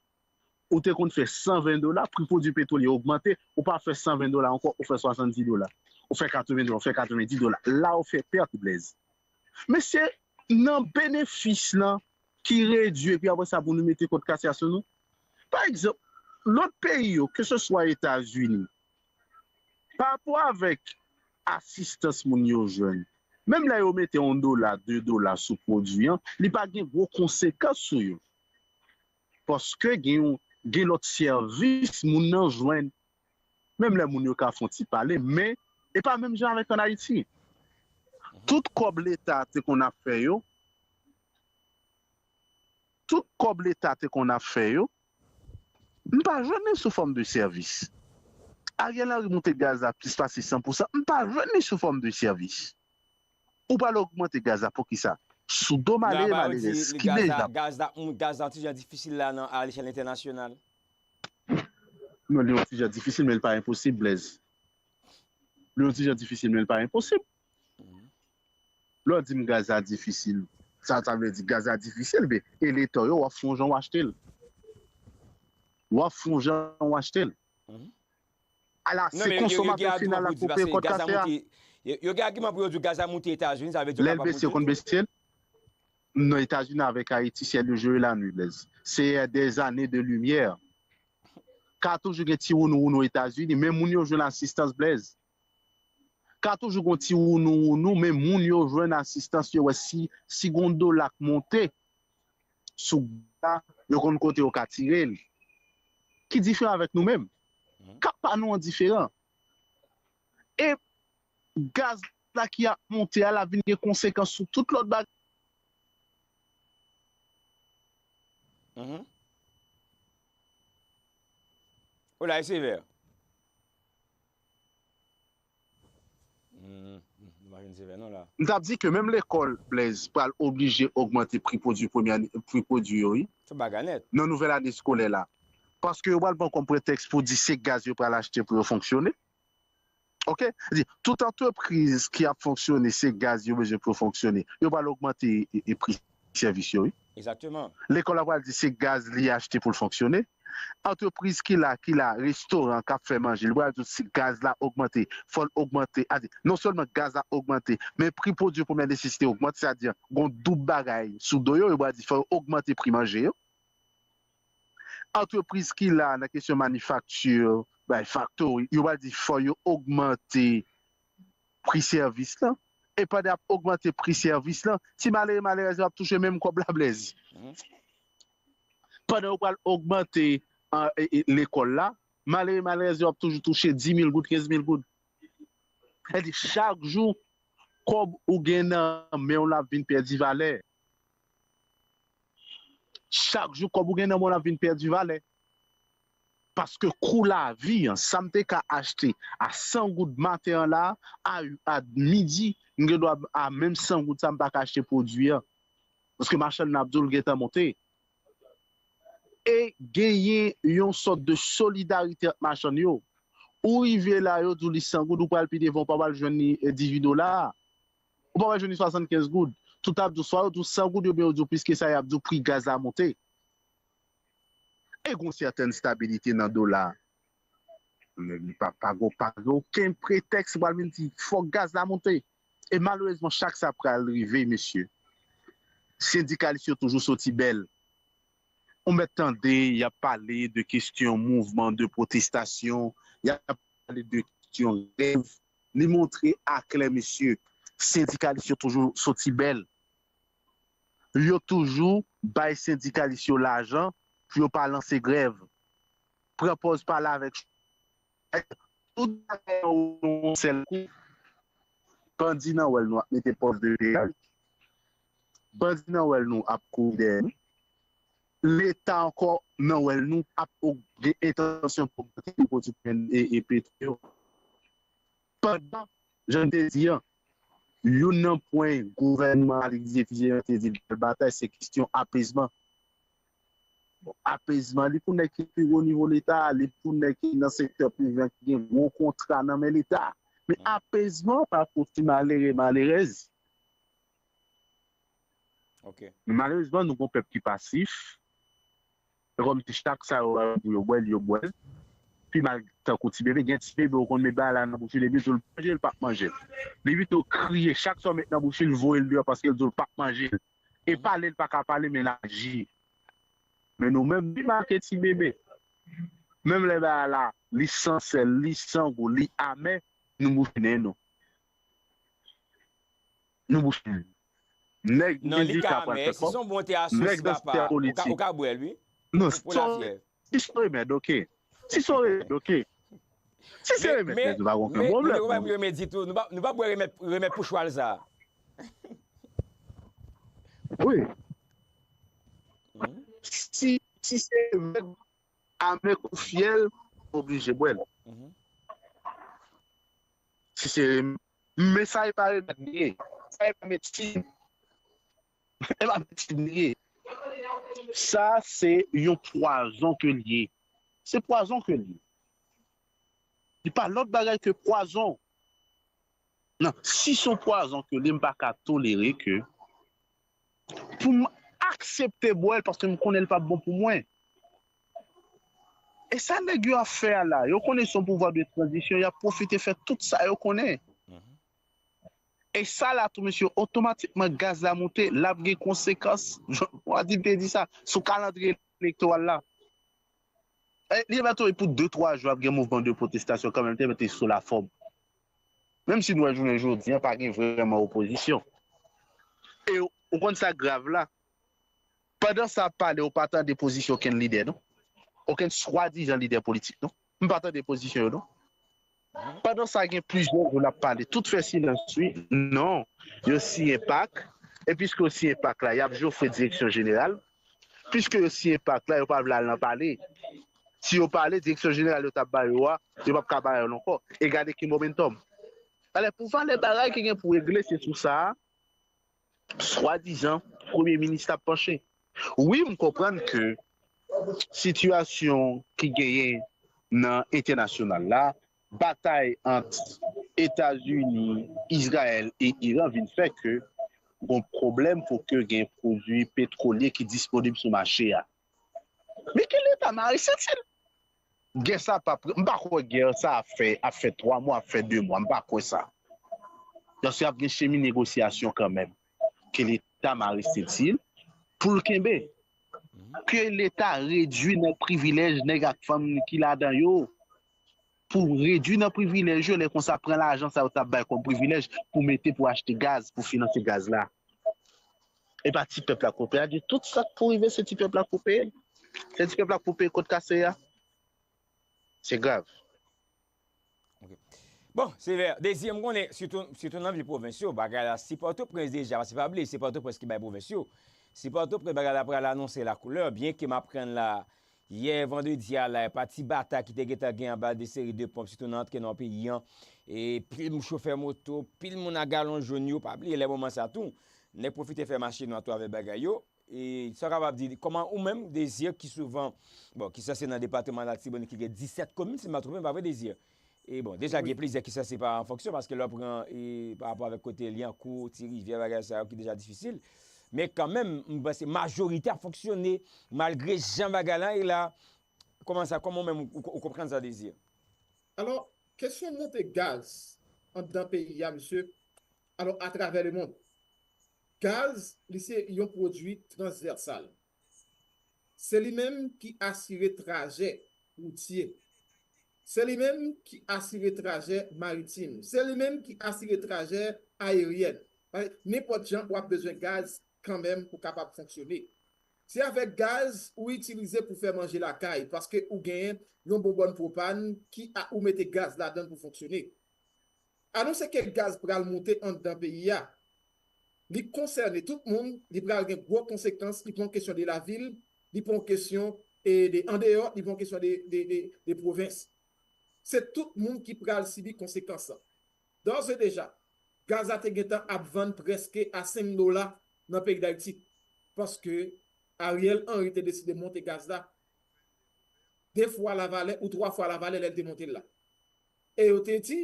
ou te konn fè san ven dola, pri pwodui petwolye ogmante, ou pa fè san ven dola ankò, ou fè swasanndis dola, ou fè katreven dola, ou fè katrevendis dola. La ou fè pèt, Blaze. Men se nan benefis lan ki redui, epi apre sa pou nou mete kòd kase a sou nou. Pa egzanp, lòt peyi yo, keseswa Etazini, pa rapò avèk asistans moun yo jwenn, menm lè yo mete yon dola, de dola sou pwodui an, li pa gen gwo konsekans sou yo. Paske gen yon, gen lòt sèvis moun nan jwenn. Menm lè moun yo ka fè yon ti pale, men e pa menm jan avèk ann Ayiti. Tout kòb Leta te konn ap fè yo, tout kòb Leta te konn ap fè yo, m pa jwenn li sou fòm de sèvis. Ariel Henry monte gaz la plis pase san pousan, m pa jwenn li sou fòm de sèvis. Ou pral ogmante gaz la poukisa? Sou do malere malerèz ki deja. Gaz la, gaz la yon ti jan difisil la nan alechèl entènasyonal. Non, li yon ti jan difisil, men li pa enposib, Blaze. Li yon ti jan difisil, men li pa enposib. Lè w di m gaz la difisil, Sa, sa vle di gaz la difisil, men e Leta yo, w ap fè yon jan w achte l. W ap fè yon jan w achte l. Ala, se konsomatè final la k pou peye kòb kafè a. Yo gen agiman pou yo di gaz la moute Etazini, sa vle di yo kapab moute tou. Lè l bese, yo konn bese l. Non, Etazini avèk Ayiti, syèl yo jwe lannuit, Blaise. C'est des années de lumière. Ka toujou gen ti wounou wounou Etazini, men moun yo jwenn asistans, Blaise. Ka toujou gen ti wounou wounou, men moun yo jwenn asistans, yo wè si, si gon dola k monte sou gaz la, yo konn kote yo ka tire l. Ki diferan avèk nou menm. Ka pa nou an diferan. E gaz la ki ap monte a la vin gen konsekans sou tout lòt bagay. Ou la, e sevè. Hmm, hmm, nou pa fin sevè non la. M t ap di ke menm lekòl, Blaise, pral oblije ogmante pri pwodui premye ane, pri pwodui yo, wi. Se bagay nèt. Nan nouvèl ane eskolè la. Paske yo pral pran kòm pretèks pou di se gaz yo pral achte pou yo fonksyone. Oke? Di, tout antrepriz ki ap fonksyone, se gaz yo bezwen pou yo fonksyone. Yo pral ogmante e, e pri sèvis yo, wi. Egzakteman. Lekòl la pral di se gaz li achte pou l fonksyone. Antrepriz ki la, ki la, restoran k ap fè manje, li pral di se gaz la ogmante, fò l ogmante. A di, non sèlman gaz la ogmante, men pri pwodui premyè nesesite ogmante, sa di, gon doub bagay sou do yo, yo pral di fò yo ogmante pri manje yo. Antrepriz ki la nan kesyon manifakti, bay factory, yo pral di fò yo ogmante pri sèvis lan. E pandan y ap ogmante pri sèvis lan, ti malere malerèz yo ap touche menm kòb la, Blaise. Pandan yo pral ogmante an, e, e, lekòl la, malere malerèz yo ap toujou touche dis mil goud, kenz mil goud. Sa di chak jou, kòb ou gen nan men w la ap vin pèdi valè. Chak jou, kòb ou gen nan men w la ap vin pèdi valè. Paske kou lavi an, sa m te ka achte a san goud maten an la, a, a midi, m gen dwa a menm san goud sa m pa ka achte pwodui an. Paske machann nan ap di w l gentan monte. E genyen yon sòt de solidarite ant machann yo. Ou rive la, yo di w li san goud, ou pral pi devan, ou pa pral jwenn li, e, dizuit dola. Ou pa pral jwenn li swasannkenz goud. Tout ap di w, swa yo di w san goud, oubyen yo di w plis ke sa, y ap di w pri gaz la monte. E gon sètèn stabilite nan dola. Men li pa, pa gon, pa gen okenn pretèks pou al vin di fòk gaz la monte. E malerezman, chak sa pral rive, mesye. Sendikalis yo toujou soti bèl. Ou mèt tande, y ap pale de kesyon mouvman de pwotestasyon, y ap pale de kesyon grèv. Li montre aklè, mesye, sendikalis yo toujou soti bèl. Yo toujou bay sendikalis yo lajan pou yo pa lanse grèv. Pran pòz pale avèk tout bagay nan yon sèl kou. Bandi nan wèl nou ap mete pòs de peyaj. Bandi nan wèl nou ap kouri dèyè nou. Leta ankò nan wèl nou ap og- gen entansyon pou ogmante pwodui e, e petwòl yo. Pandan, jan m te di an, youn nan pwen gouvènman Alix Dieufizier te di l pral batay, se kesyon apezman. Bon, apezman, li pou nèg ki pi wo nivo Leta, li pou nèg ki nan sektè prive an, ki gen gwo kontra nan men Leta. Men apezman pa pou ti malere, malerèz. Men malerezman, nou gon pèp ki pasif. Se kòmsi chak sa yo ba yo pou yo bwè l, yo bwè l. Pi mal tankou ti bebe, gen ti bebe ou konn met bagay la nan bouch li, depi w di w l manje l, l p ap manje l. Li pito kriye, chak sa w met nan bouch li, l voye l deyò paske l di w l p ap manje l. E pale, l pa ka pale, men l aji. Men nou menm, pi mal ke ti bebe. Menm lè bagay la, li san sèl, li san gou, li amè, nou bouche nen nou. Nou bouche nen nou. Nèg mendika pral fè kòb. Nèg dansè akolit. Ou ka bwè l, wi. Non, si se remèd, oke. Si se remèd, oke. Si se remèd, nou pa gon okenn pwoblèm. Men ou pa bwè remèd ditou. Nou pa bwè remèd pou chwal sa. Wi. Si, si se remèd, amè kou fyèl, oblije bwè l. Si se, men sa e pa remèd li ye. Sa e pa medsin. E pa medsin li ye. Sa se yon pwazon ke l ye. Se pwazon ke l ye. Li pa lòt bagay ke pwazon. Non, si se yon pwazon ke l ye, m pa ka tolere ke pou m aksepte bwè l paske m konnen l p ap bon pou mwen. E sa nèg yo ap fè a la, yo konnen se yon pouvwa de tranzisyon, y ap pwofite fè tout sa yo konnen. E sa la tou, mesye, otomatikman gaz la monte, l ap gen konsekans, Wadib te di sa, sou kalandriye elektoral la. E, li mèt pou de twa jou ap gen mouvman de pwotestasyon kanmenm, te mete sou lafòm. Menm si nou wè jounen jodi a, pa gen vrèman opozisyon. E ou konn sa grav la? Pandan sa ap pale, ou pa tande pozisyon okenn lidè, non. Okenn swadizan lidè politik, non. M pa tande pozisyon yo, non. Pandan sa, gen plizyè jou l ap pale. Tout fè silans, wi. Non. Yo siyen pak. E piske yo siyen pak la, y ap jofre direksyon jeneral. Piske yo siyen pak la, yo pa vle al nan pale. Si yo pale, direksyon jeneral yo t ap ba yo a, yo p ap ka ba yo l ankò. E gade ki momentum. Alè, pou valè bagay ki gen pou regle, se sou sa a, swadizan, premye minis t ap panche. Wi, m konprann ke sitiyasyon ki genyen nan entènasyonal la, batay ant Etazini, Izrayèl e Iran vin fè ke gon pwoblèm pou ke gen pwodui petwolye ki disponib sou mache a. Men ke Leta mare senti l. Gè sa p ap, m pa kwè gè sa ap fè, ap fè twa mwa, ap fè de mwa, m pa kwè sa. Paske ap gen chemen negosyasyon kanmenm. Ke Leta mare senti l pou l kenbe. Ke Leta redui nan privilèj nèg ak fanm ki ladan yo. Pou redui nan privilèj yo, lè konsa pran lajan sa yo t ap bay kòm privilèj pou mete pou achte gaz, pou finanse gaz la. E pa ti pèp la k pou peye. Tout sa k pou rive, se ti pèp la k pou peye. Se ti pèp la k pou peye kot kase a. Se grav. Ok. Bon, Silvè, Dezi, m konnen, sitou, sitou nan vil pwovens yo, bagay la, si Pòtoprens deja, paske pa bliye, se Pòtoprens ki bay pwovens yo. Si Pòtoprens bagay la pral anonse lakoulè, byen ke m aprann la, yè vandredi a la, e pa ti batay ki te gentan gen anba de seri de ponp, sitou nan antre nan peyi an. E pil chofè moto, pil moun a galon jòn yo, pa bliye, lè moman sa tou, nèg pwofite fè mache nwa tou avèk bagay yo. E sa w kapab di, kòman ou menm, Dezi, ki souvan, bon, ki sanse nan depatman Latibonit ki gen disèt komin, si m pa twonpe m, pa vre, Dezi? E bon, deja gen plizyè ki sanse pa an fonksyon, paske lè w pran e, pa rapò avèk kote Lyankou, Ti Rivyè, bagay sa yo ki deja difisil. Men kanmenm, m panse majorite ap fonksyone, malgre jan bagay la ye la. Kòman sa, kòman ou menm ou, ou konprann sa, Dezi? Alò, kesyon monte gaz anndan peyi a, mesye, alò, atravè lemond, gaz, li se yon pwodui transvèsal. Se li menm ki asire trajè woutye. Se li menm ki asire trajè maritim. Se li menm ki asire trajè aeryèn. Nenpòt jan, w ap bezwen gaz kanmenm pou w kapab fonksyone. Se avèk gaz ou itilize pou fè manje lakay, paske ou genyen yon bonbòn pwopàn ki ou mete gaz ladan l pou fonksyone. Anonse ke gaz pral moute anndan peyi a, li konsène tout moun, li pral gen gwo konsekans, li pa yon kesyon de lavil, li pa yon kesyon de andeyò, li pa yon kesyon de, de, de, de pwovens. Se tout moun ki pral sibi konsekans lan. Dòz e deja, gaz la te gentan ap vann prèske a senk dola nan peyi Dayiti. Paske Ariel Henry te deside monte gaz la de fwa lavalè ou twa fwa lavalè lè l te monte l la. E yo te di,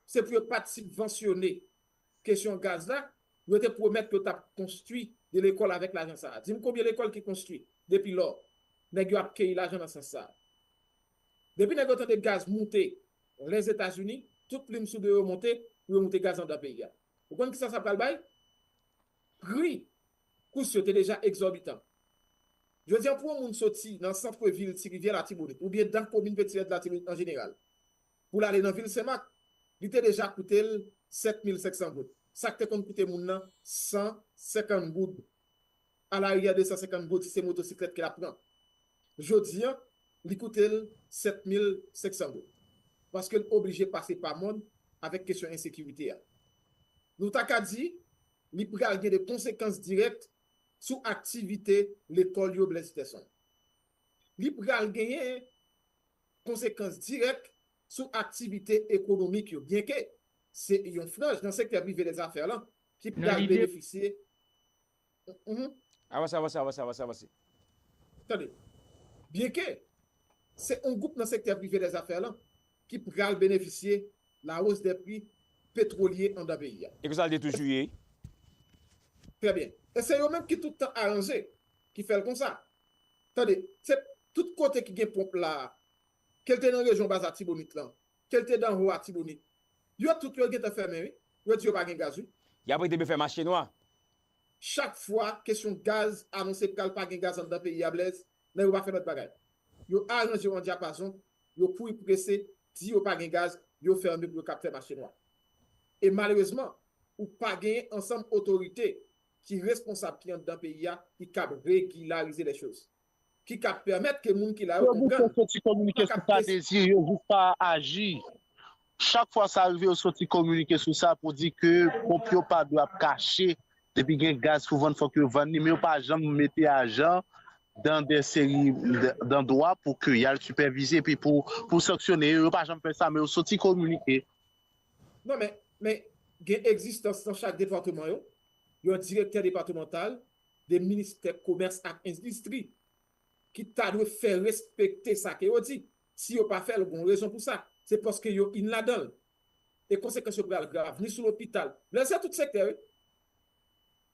se pou yo pa t sibvansyone kesyon gaz la, yo te pwomèt yo t ap konstwi de lekòl avèk lajan sa a. Di m konbyen lekòl ki konstwi depi lò nèg yo ap keyi lajan nan sans sa a. Depi nèg yo tande gaz moute Lèzetazini, tout plim sou do yo monte pou yo moute gaz anndan peyi a. Ou konn kisa sa pral bay? Pri kous yo te deja egzòbitan. Jodi a, pou yon moun soti nan sant vil Ti Rivyè Latibonit, oubyen dan komin Peti Rèd Latibonit an jeneral, pou l ale nan vil Senmak, li te deja koute l sèt mil senk san goud. Sa k te konn koute moun nan san senkant goud, alariyè de san senkant goud si se motosiklèt ke l ap pran. Jodi a, li koute l sèt mil senk san goud. Paske l oblije pase pa mòn avèk kesyon ensekirite a. Nou ta ka di, li pral gen de konsekans dirèk sou aktivite lekòl yo, Blaise Peterson. Li pral genyen konsekans dirèk sou aktivite ekonomik yo, byenke se yon franj nan sektè prive dèzafè lan ki pral benefisye. Avanse, avanse, avanse, avanse, avanse. Tande, byenke se yon gwoup nan sektè prive dèzafè lan ki pral benefisye lawos dè pri petwolye anndan peyi a. E konsa l te toujou ye. Trè byen. E se yo menm ki tout tan aranje, ki fè l konsa. Tande, se tout kote ki gen ponp la, ke l te nan rejyon Baz Latibonit lan, ke l te nan Wo Latibonit, yo tout yo gentan fèmen, wi. Yo di yo pa gen gaz, wi. Y ap rete byen fè mache nwa. Chak fwa kesyon gaz anonse pral pa gen gaz anndan peyi a, Blaise, nèg yo pa fè lòt bagay. Yo aranje yo an dyapazon, yo kouri prese, di yo pa gen gaz, yo fèmen pou yo kab fè mache nwa. E malerezman, ou pa genyen ansanm otorite ki responsab ki anndan peyi a ki kab regilarize lè choz, ki kab pèmèt ke moun ki la yo konprann. Yo bouke soti kominike sou sa, Dezi, yo jis pa aji. Chak fwa sa rive, yo soti kominike sou sa pou di ke ponp yo pa dwe ap kache. Depi gen gaz pou vann, fòk yo vann li, men yo pa janm mete ajan dan de seri d-, dandwa pou ke y al sipèvize, epi pou, pou sanksyone yo. Yo pa janm fè sa, men yo soti kominike. Non, men, men gen egzistans nan chak depatman yo, yon direktè depatmantal de ministè komès ak endistri ki ta dwe fè respekte sa ke yo di. Si yo pa fè l, gen rezon pou sa. Se paske yo in ladan l. E konsekans yo pral grav, ni sou lopital. Blaise, se tout sektè, wi.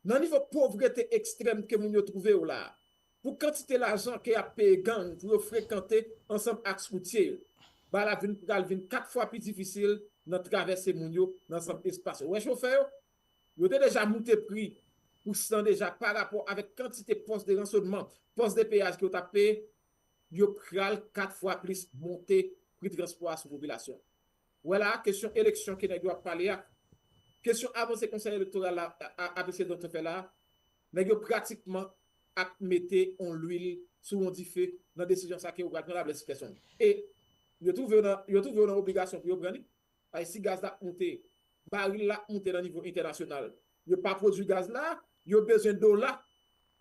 Nan nivo povrete ekstrèm ke moun yo twouve yo la a, pou kantite lajan ke y ap peye gang pou yo frekante ansanm aks woutye yo, bagay la vin, pral vin kat fwa pi difisil nan travèse moun yo nan ansanm espas yo. Ou wè chofè yo? Yo te deja moute pri pou san deja pa rapò avèk kantite pòs de ransonman, pòs de peyaj ke yo t ap peye, yo pral kat fwa plis monte pri transpò a sou popilasyon. Wè la, kesyon eleksyon ke nèg yo ap pale a, kesyon avanse konsèy elektoral la, a, a, A P C Docteur fè la, nèg yo pratikman ap mete on lwil sou on dife nan desizyon sa ke yo pral pran la, Blaise Peterson. E yo twouve yo nan, yo twouve yo nan obligasyon pou yo pran li. Paske si gaz la ap moute, baril la ap moute nan nivo entènasyonal, yo pa pwodui gaz la, yo bezwen dola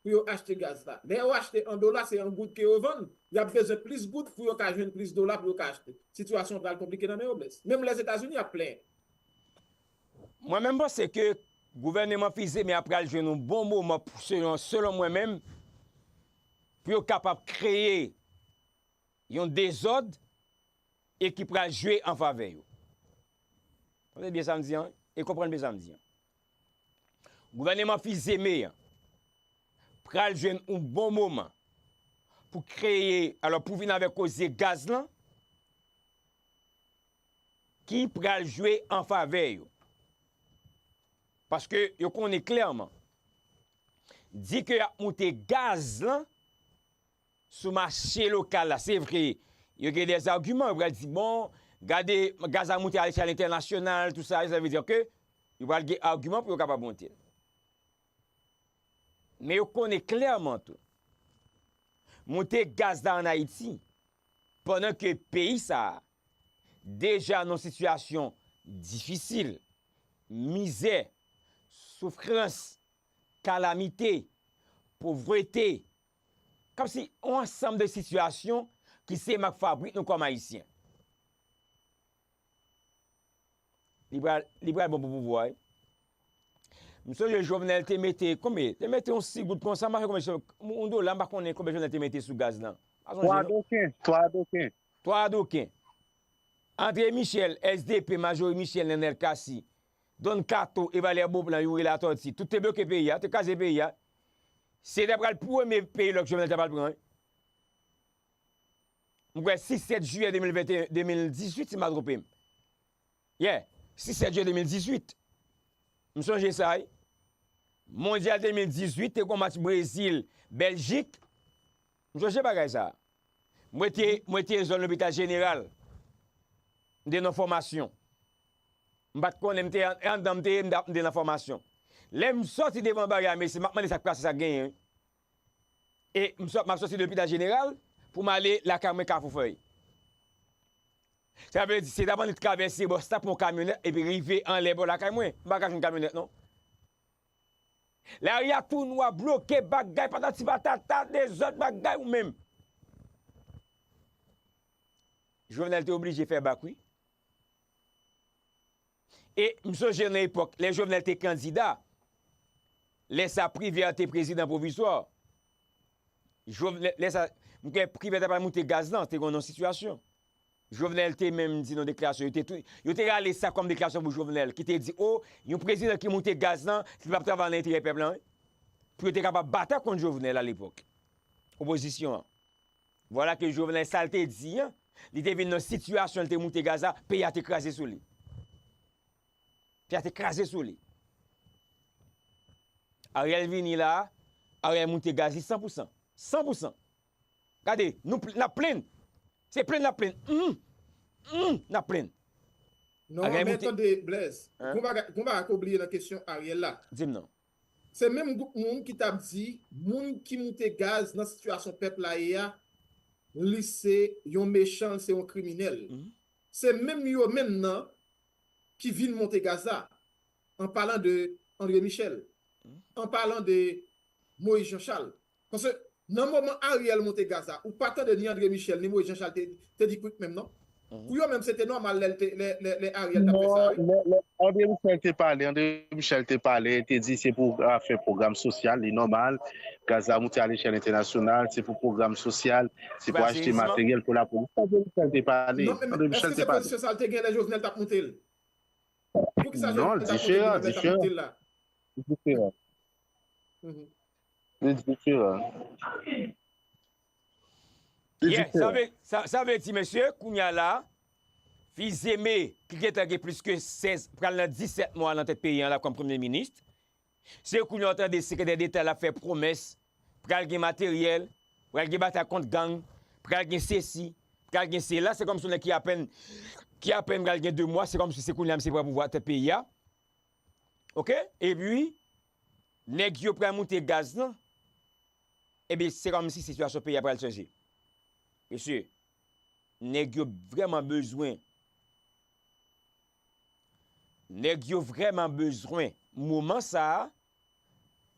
pou yo achte gaz la. Lè yo achte an dola, se an goud ke yo vann, y ap bezwen plis goud pou yo ka jwenn plis dola pou yo ka achte. Sitiyasyon an pral konplike nan men yo, Blaise. Menm Lèzetazini ap plenyen. Mwen menm panse ke gouvèneman Fils-Aimé a pral jwenn yon bon moman pou, selon, selon mwen menm, pou yo kapab kreye yon dezòd e ki pral jwe an favè yo. Tande byen sa m di an, e konprann byen sa m di an. Gouvèneman Fils-Aimé an pral jwenn yon bon moman pou kreye, alò, pou vin avèk koze gaz lan, ki pral jwe an favè yo. Paske yo konnen klèman, di ke y ap moute gaz lan sou mache lokal la, se vre, yo gen dèz agiman, yo pral di, bon, gade, gaz la moute alechèl entènasyonal, tou sa, sa vle di ke yo pral gen agiman pou yo kapab moute l. Men yo konnen klèman tou, moute gaz la ann Ayiti, pandan ke peyi sa a deja nan sitiyasyon difisil, mizè, soufrans, kalamite, povrete, kòmsi yon ansanm de sitiyasyon ki se mak fabrik nou kòm Ayisyen. Li pral, li pral bon pou pouvwa, wi. M sonje Jovenel te mete, konbyen? Te mete yon sis goud konsa, m pa konbyen, yon dola, m pa konnen konbyen Jovenel te mete sou gaz lan. Pa sonje, non? Twa doken, twa doken. Twa doken. André Michel, S D P, Majorie Michel, Nenel Cassy, Don Kato, Evalè Bonplan, Youri Latortue, tout te bloke peyi a, te kraze peyi a. Se te pral premye peyi lòk Jovenel te pral pran, wi. M kwè sis sèt jiyè de mil venteyen, de mil dizuit, si m pa twonpe m. Yeah, sis sèt jiyè de mil dizuit. M sonje sa, wi. Mondyal de mil dizuit, te gon match Brezil, Bèljik. M sonje bagay sa. Mwen te, mwen te zòn Lopital Jeneral. M te nan fòmasyon. M pa t konnen, m te an-, anndan m te ye, m t ap, m te nan fòmasyon. Lè m sòti devan baryè a, mesye, m ap mande sa k pase, sa k genyen, wi. E m sò-, m ap sòti Lopital Jeneral pou m ale lakay mwen Kafou Fèy. Sa vle di, se t ap annik travèse bòs la, pran yon kamyonèt, epi rive anlè bò lakay mwen. M pa ka jwenn kamyonèt, non. Lari a tou nwa, bloke, bagay, patati patata, dezòd, bagay ou menm. Jovenel te oblije fè bak, wi. E m sonje nan epòk, lè Jovenel te kandida, lè sa Privert te prezidan pwovizwa, Jovenel, lè sa, m kwè Privert t ap al moute gaz lan, te gen yon sitiyasyon. Jovenel te menm di nan deklarasyon, yo te tou, yo te rale sa kòm deklarasyon pou Jovenel, ki te di, o, yon prezidan ki moute gaz lan, li p ap travay nan enterè pèp lan, wi. pou yo te kapab batay kont Jovenel alepòk. Opozisyon an. Vwala ke Jovenel, sa l te di an, li te vin nan sitiyasyon, li te moute gaz la, peyi a te kraze sou li. Peyi a te kraze sou li. Ariel vini la, Ariel moute gaz li san pou san. San pou san. Gade, nou pl- n ap plenn. Se plenn n ap plenn. Hum, hum, n ap plenn. Non, Ariel men moute tande, Blaise. Hein? Gon bagay, gon bagay ke w bliye nan kesyon Ariel la. Di m non. Se menm gwoup moun ki t ap di, moun ki moute gaz nan sitiyasyon pèp la ye a, li se yon mechan, li se yon kriminèl. Mhm. Se menm yo menm nan ki vin monte gaz la, an palan de André Michel, an palan de Moïse Jean Charles. Paske nan moman Ariel monte gaz la, ou pa tande ni André Michel, ni Moïse Jean Charles te, te di kwik menm, non? Pou yo menm, se te nòmal lè, l te- lè, lè, lè Ariel t ap fè sa, wi. Non, lè, lè André Michel te pale, André Michel te pale, te di se pou afè pwogram sosyal, li nòmal, gaz la moute alechèl entènasyonal, se pou pwogram sosyal, se pou achte materyèl pou lapolis. André Michel te pale, Non, men André Michel èske te se pale. Pozisyon sa l te gen lè Jovenel t ap monte l? Poukisa Non, Jovenel t ap monte l diferan, lè Jovenel t ap diferan. Monte l la? Diferan. Mhm. Li diferan. Li Yeah, sa diferan. vle, sa, sa vle di, mesye, kounye a la, Fils-Aimé, ki gentan gen plis ke sèz, pral nan disèt mwa nan tèt peyi an la kòm premye minis, se kounye a w tande sekretè deta l ap fè pwomès, pral gen materyèl, pral gen batay kont gang, pral gen sesi, pral gen sela, se kòmsi yon nèg ki apèn, ki apèn pral gen de mwa, se kòmsi se kounye a misye pran pouvwa tèt peyi a. Oke? Epi, nèg yo pral moute gaz lan, ebyen, se kòmsi sitiyasyon peyi a pral chanje. Mesye, nèg yo vrèman bezwen, nèg yo vrèman bezwen moman sa a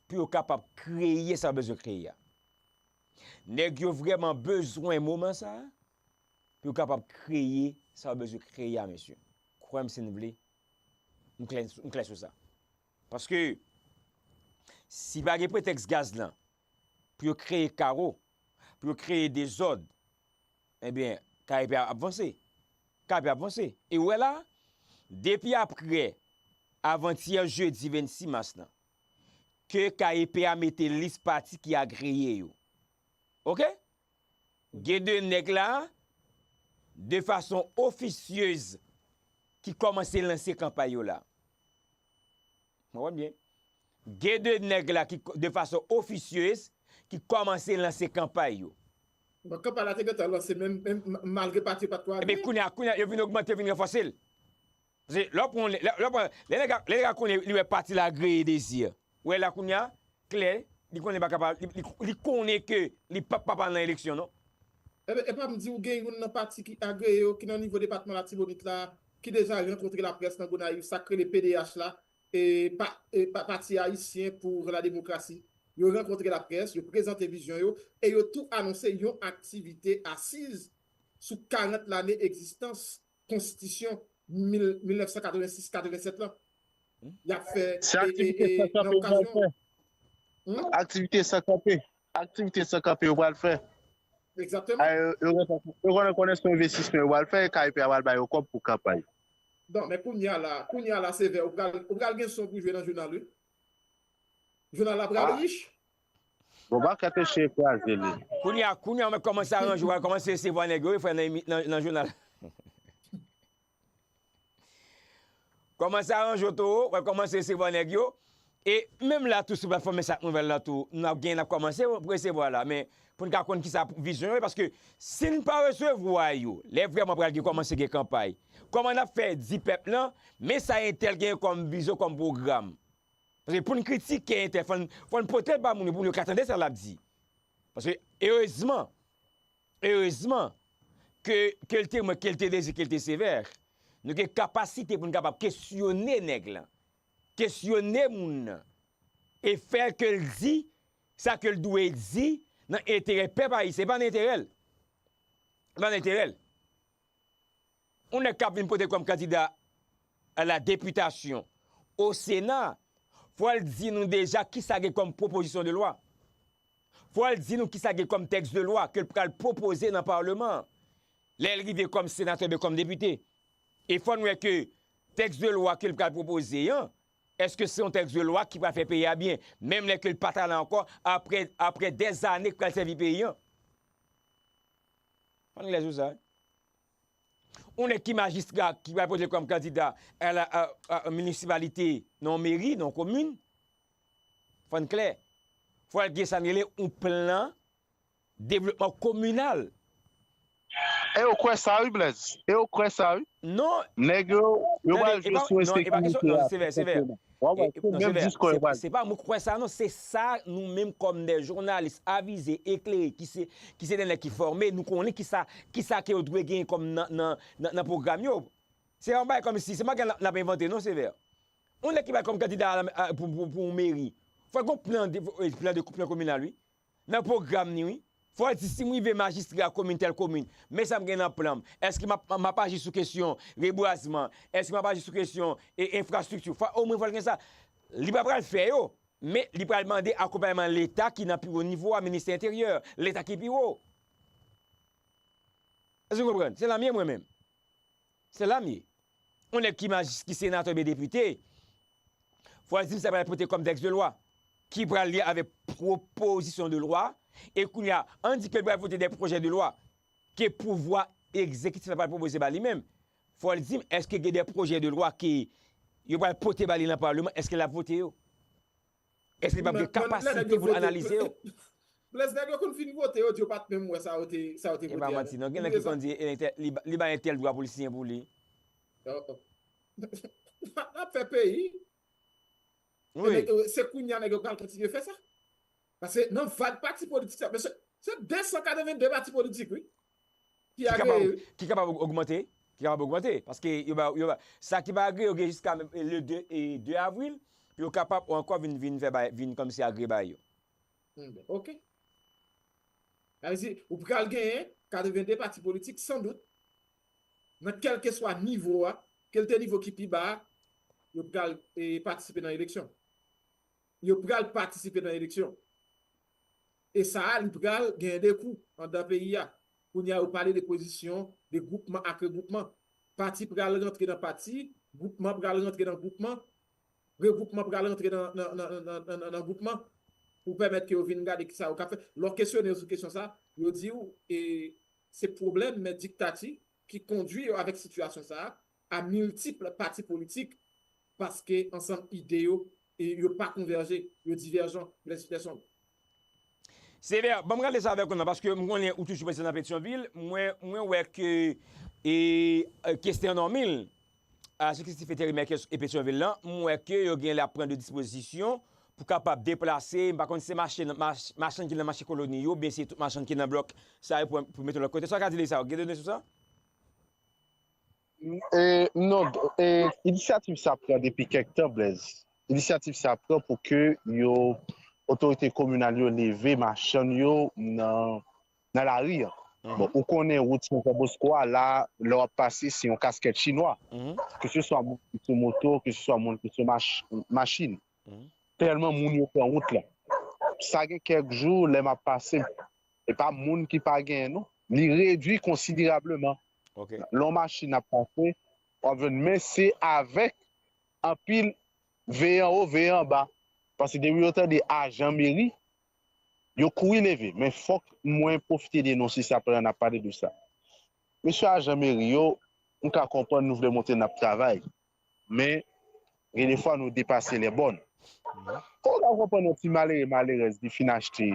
pou yo kapab kreye sa yo bezwen kreye a. Nèg yo vrèman bezwen moman sa a pou yo kapab kreye sa yo bezwen kreye a, mesye. Kwè m si n vle, m klè, m klè sou sa. Paske, si pa gen pretèks gaz lan, pou yo kreye kawo, pou yo kreye dezòd, ebyen, K E P ap vanse. K E P ap vanse. E w wè la, depi aprè, avantyè jedi vennsis mas lan, ke K E P a mete lis pati ki agreye yo. Oke? Gen de nèg la, de fason ofisyez, ki kòmanse lanse kanpay yo la. Mwen konprann byen. Gen de nèg la ki, de fason ofisyez, ki kòmanse lanse kanpay yo. Bon, kanpay la te gentan lanse, menm, menm ma- malgre pati yo pa t ko Ebyen, agreye. Kounye a, kounye a, yo vin ogmante, yo vin ranfòse l. Paske lè w pran, lè, lè w pran, lè nèg la, lè nèg la konnen li wè pati la agreye Désir. Ou wè la kounye a, klè, li konnen pa kapab, li, li, li konnen ke li p ap, p ap al nan eleksyon, non. Ebyen, epa m di w gen youn nan pati ki agreye yo, ki nan nivo depatman Latibonit la, ki deja rankontre laprès nan Gonayiv, sa k rele P D H la, e pa, e pa, Pati Ayisyen pou la Demokrasi. Yo rankontre laprès, yo prezante vizyon yo, e yo tou anonse yon aktivite asiz sou karant lane egzistans konstitisyon mil, mil nèf san katrevensis katrevennsèt lan. Y ap fè, Se e, e, aktivite e, san kanpe nan yo pral okazyon fè. Hmm? Aktivite san kanpe. Aktivite san kanpe yo pral fè. Egzakteman. A, yo, yo, yo konnen, konnen se yon envestisman yo pral fè, e K E P a pral ba yo kòb pou kanpay. Non, men kounye a la, kounye a la, Sevè, ou pral, ou pral gen son pou jwe nan jounal, wi. Jounal la pral rich. Bon, pa kite chen kraze li. Kounye a, kounye a, w kòmanse aranje, w kòmanse resevwa nèg yo, wi, frè, nan emi- nan, nan jounal. Kòmanse aranje w tou, w kòmanse resevwa nèg yo. E menm la tou, sou platfòm Mesak Nouvèl la tou, n ap gen, n ap kòmanse resevwa la. Men, pou n ka konn kisa vizyon yo ye, paske si n pa resevwa yo, lè vrèman pral gen, kòmanse gen kanpay, kòman n ap fè di pèp lan, men sa entèl gen kòm vizyon, kòm pwogram? Paske pou n kritike entèl, fò n, fò n pote l ba moun yo, pou moun yo ka tande sa l ap di. Paske, erezman, erezman, ke, ke l te mwen, ke l te Désir, ke l te Sévère, nou gen kapasite pou n kapab kesyone nèg lan, kesyone moun nan, e fè ke l di sa ke l dwe di nan enterè pèp ayisyen, e pa nan enterè l. E pa nan enterè l. Yon nèg k ap vin pote kòm kandida a la députation au Sénat, fò l di nou deja kisa gen kòm pwopozisyon de lwa. Fò l di nou kisa gen kòm tèks de lwa ke l pral pwopoze nan Palman an, lè l rive kòm senatè oubyen kòm depite. E fò n wè ke tèks de lwa ke l pral pwopoze an, Èske se yon tèks de lwa ki pral fè peyi a byen? Menm lè ke l pa ta la ankò, apre, apre dèzane k pral sèvi peyi an. Ann klè sou sa. Yon nèg ki majistra, ki pral poze l kòm kandida a la, a, a, minisipalite, nan yon meri, nan yon komin. Fò n klè. Fò l gen sa n rele yon plan devlopman kominal. E yo kwè sa wi, Blaise. E yo kwè sa wi. Non. Nèg yo, yo pral jwe sou ensekirite a. Sevè, sevè. Se menm diskò yo pral. Se pa mwen k kwè sa non, se sa nou menm kòm de jounalis avize, eklere, ki se ki se de nèg ki fòme, nou konnen kisa kisa ke yo dwe genyen kòm nan nan nan pwogram yo. Se yon bagay kòmsi se pa bagay n ap envante non, Sevè. Yon nèg ki pral kòm kandida pou pou pou yon meri, fò l gen yon plan de plan de plan kominal wi. Nan pwogram ni wi. Fò l di si m rive majistra komin tèl komin, men sa m gen nan plan m. Èske m ap m ap aji sou kesyon rebwazman? Èske m ap aji sou kesyon e enfrastrikti? Fò omwen fò l gen sa. Li pa pral fè yo, men li pral mande akonpayman Leta ki nan pi wo nivo a, Ministè Enteryè, Leta ki pi wo. Èske w konprann? Se la m ye mwen menm. Se la m ye. Yon nèg ki majis ki senatè oubyen depite, fò l di m sa pral pote kòm tèks de lwa ki pral lye avèk pwopozisyon de lwa e kounye a ann di ke l pral vote de pwojè de lwa ke pouvwa egzekitif la pral pwopoze ba li menm. Fò l di m èske gen de pwojè de lwa ke yo pral pote ba li nan palman, èske l ap vote yo? Èske li p ap gen kapasite pou l analize yo? Blaise, nèg yo konn fin vote, yo di yo pa t menm wè sa yo te sa yo te vote. E pa manti non, gen nèg ki konn di li bay entèl dwa pou l siyen pou li. N ap fè peyi. Se kounye a nèg yo pral kontinye fè sa. Paske nan vag pati politik sa, mesye, se de san katrevenn de pati politik wi. Ki agre wi. Ki kapab ogmante. Ki kapab ogmante. Paske yo ba, yo ba, sa ki pa agre, yo gen jiska le de, e de avril, pou yo kapab ankò vin, vin fè bay, vin kòmsi agre bay yo. Ok. Sa vle di, ou pral genyen katrevenn de pati politik, san dout, nan kèlkeswa nivo a, kèlte nivo ki pi ba a, yo pral e, patisipe nan eleksyon. Yo pral patisipe nan eleksyon. E sa a, li pral genyen de kou anndan peyi a. Kounye a, yo pale de pozisyon, de gwoupman ak regwoupman. Pati pral rantre nan pati, gwoupman pral rantre nan gwoupman, regwoupman pral rantre nan, nan, nan, nan, nan, nan gwoupman pou pèmèt ke yo vin gade kisa yo ka fè. Lè w kesyone yo sou kesyon sa, yo di w e, se pwoblèm men diktati ki kondwi yo avèk sitiyasyon sa a, a miltip pati politik, paske ansanm ide yo e yo pa konvèje, yo divèjan, Blaise Peterson. Sevè, ban m gade sa avèk ou non, paske m konnen ou toujou prezan nan Petyonvil, mwen mwen wè ke e, e Kestè Normil, a, sou ki ti fè tèrimè e Petyonvil lan, m wè ke yo gen lè ap pran de dispozisyon pou kapab deplase, m pa konn si se machann ki nan mache Koloni yo, oubyen se tout machann ki nan blòk sa yo pou mete lòt kote. Sa w ka di de sa? Ou gen done sou sa? E, non, e, inisyativ sa pran depi kèk tan, Blaise. Inisyativ sa pran pou ke yo, otorite kominal yo leve machann yo nan, nan lari a. Bon, ou konnen wout Sent Jan Bosko a, la, lè w ap pase, se yon kaskèt chinwa. Keseswa moun ki sou moto, keseswa moun ki sou mach, machin. Tèlman moun yo pran wout la. Sa gen kèk jou, lè m ap pase, e pa moun ki pa genyen non. Li redui konsiderableman. Lè yon machin ap pase, w ap jwenn, men se avèk anpil veye anwo, veye anba. Paske depi yo tande ajan meri, yo kouri leve. Men fòk mwen pwofite denonse sa pandan n ap pale de sa. Mesye ajan meri yo, m ka konprann nou vle montre n ap travay. Men, gen de fwa nou depase lè bòn. Ou ka konprann yon ti malere, malerèz, li fin achte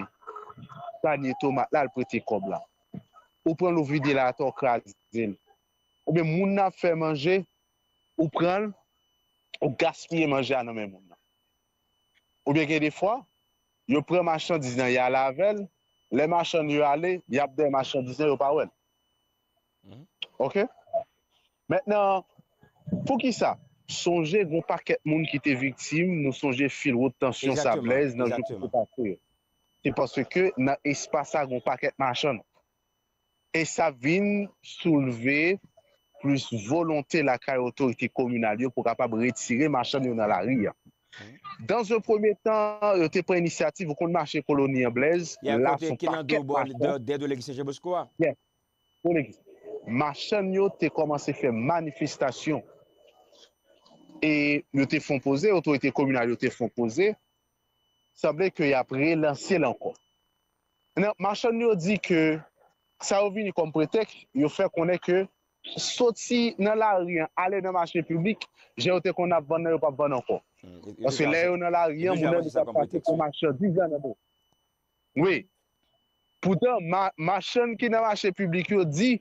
panye tomat la, l prete kòb la. Ou pran l, ou vide l atè, ou kraze l. Oubyen moun nan ap fè manje, ou pran l, ou gaspiye manje a nan men moun nan. Oubyen gen de fwa, yo pran machandiz lan, y ale avè l. Lè machann yo ale, y ap dèyè machandiz lan, yo pa wè l. Oke? Mentnan, poukisa? Sonje gen yon pakèt moun ki te viktim, nou sonje fil wot tansyon sa Blaise nan jou ki te pase yo. Se paske nan espas sa gen yon pakèt machann. E sa vin soulve plis volonte lakay otorite kominal yo pou kapab retire machann yo nan lari a. Dans un premier temps, yo te pran inisyativ, ou konn mache Koloni an Blaise, la se yon pakèt machann. Yes. Machann yo te kòmanse fè manifestasyon. e yo te fè yon poze, otorite kominal yo te fè yon poze, sanble ke y ap relanse l ankò. Nan, machann yo di ke sa yo vini kòm pretèks, yo fè konnen ke soti nan lari an, ale nan mache piblik, jan yo te konn ap vann nan, yo p ap vann ankò. Paske lè yo nan lari an, moun nan deja pase pran machandiz la nan men w. Wi. Poutan, ma, machann ki nan mache piblik yo di,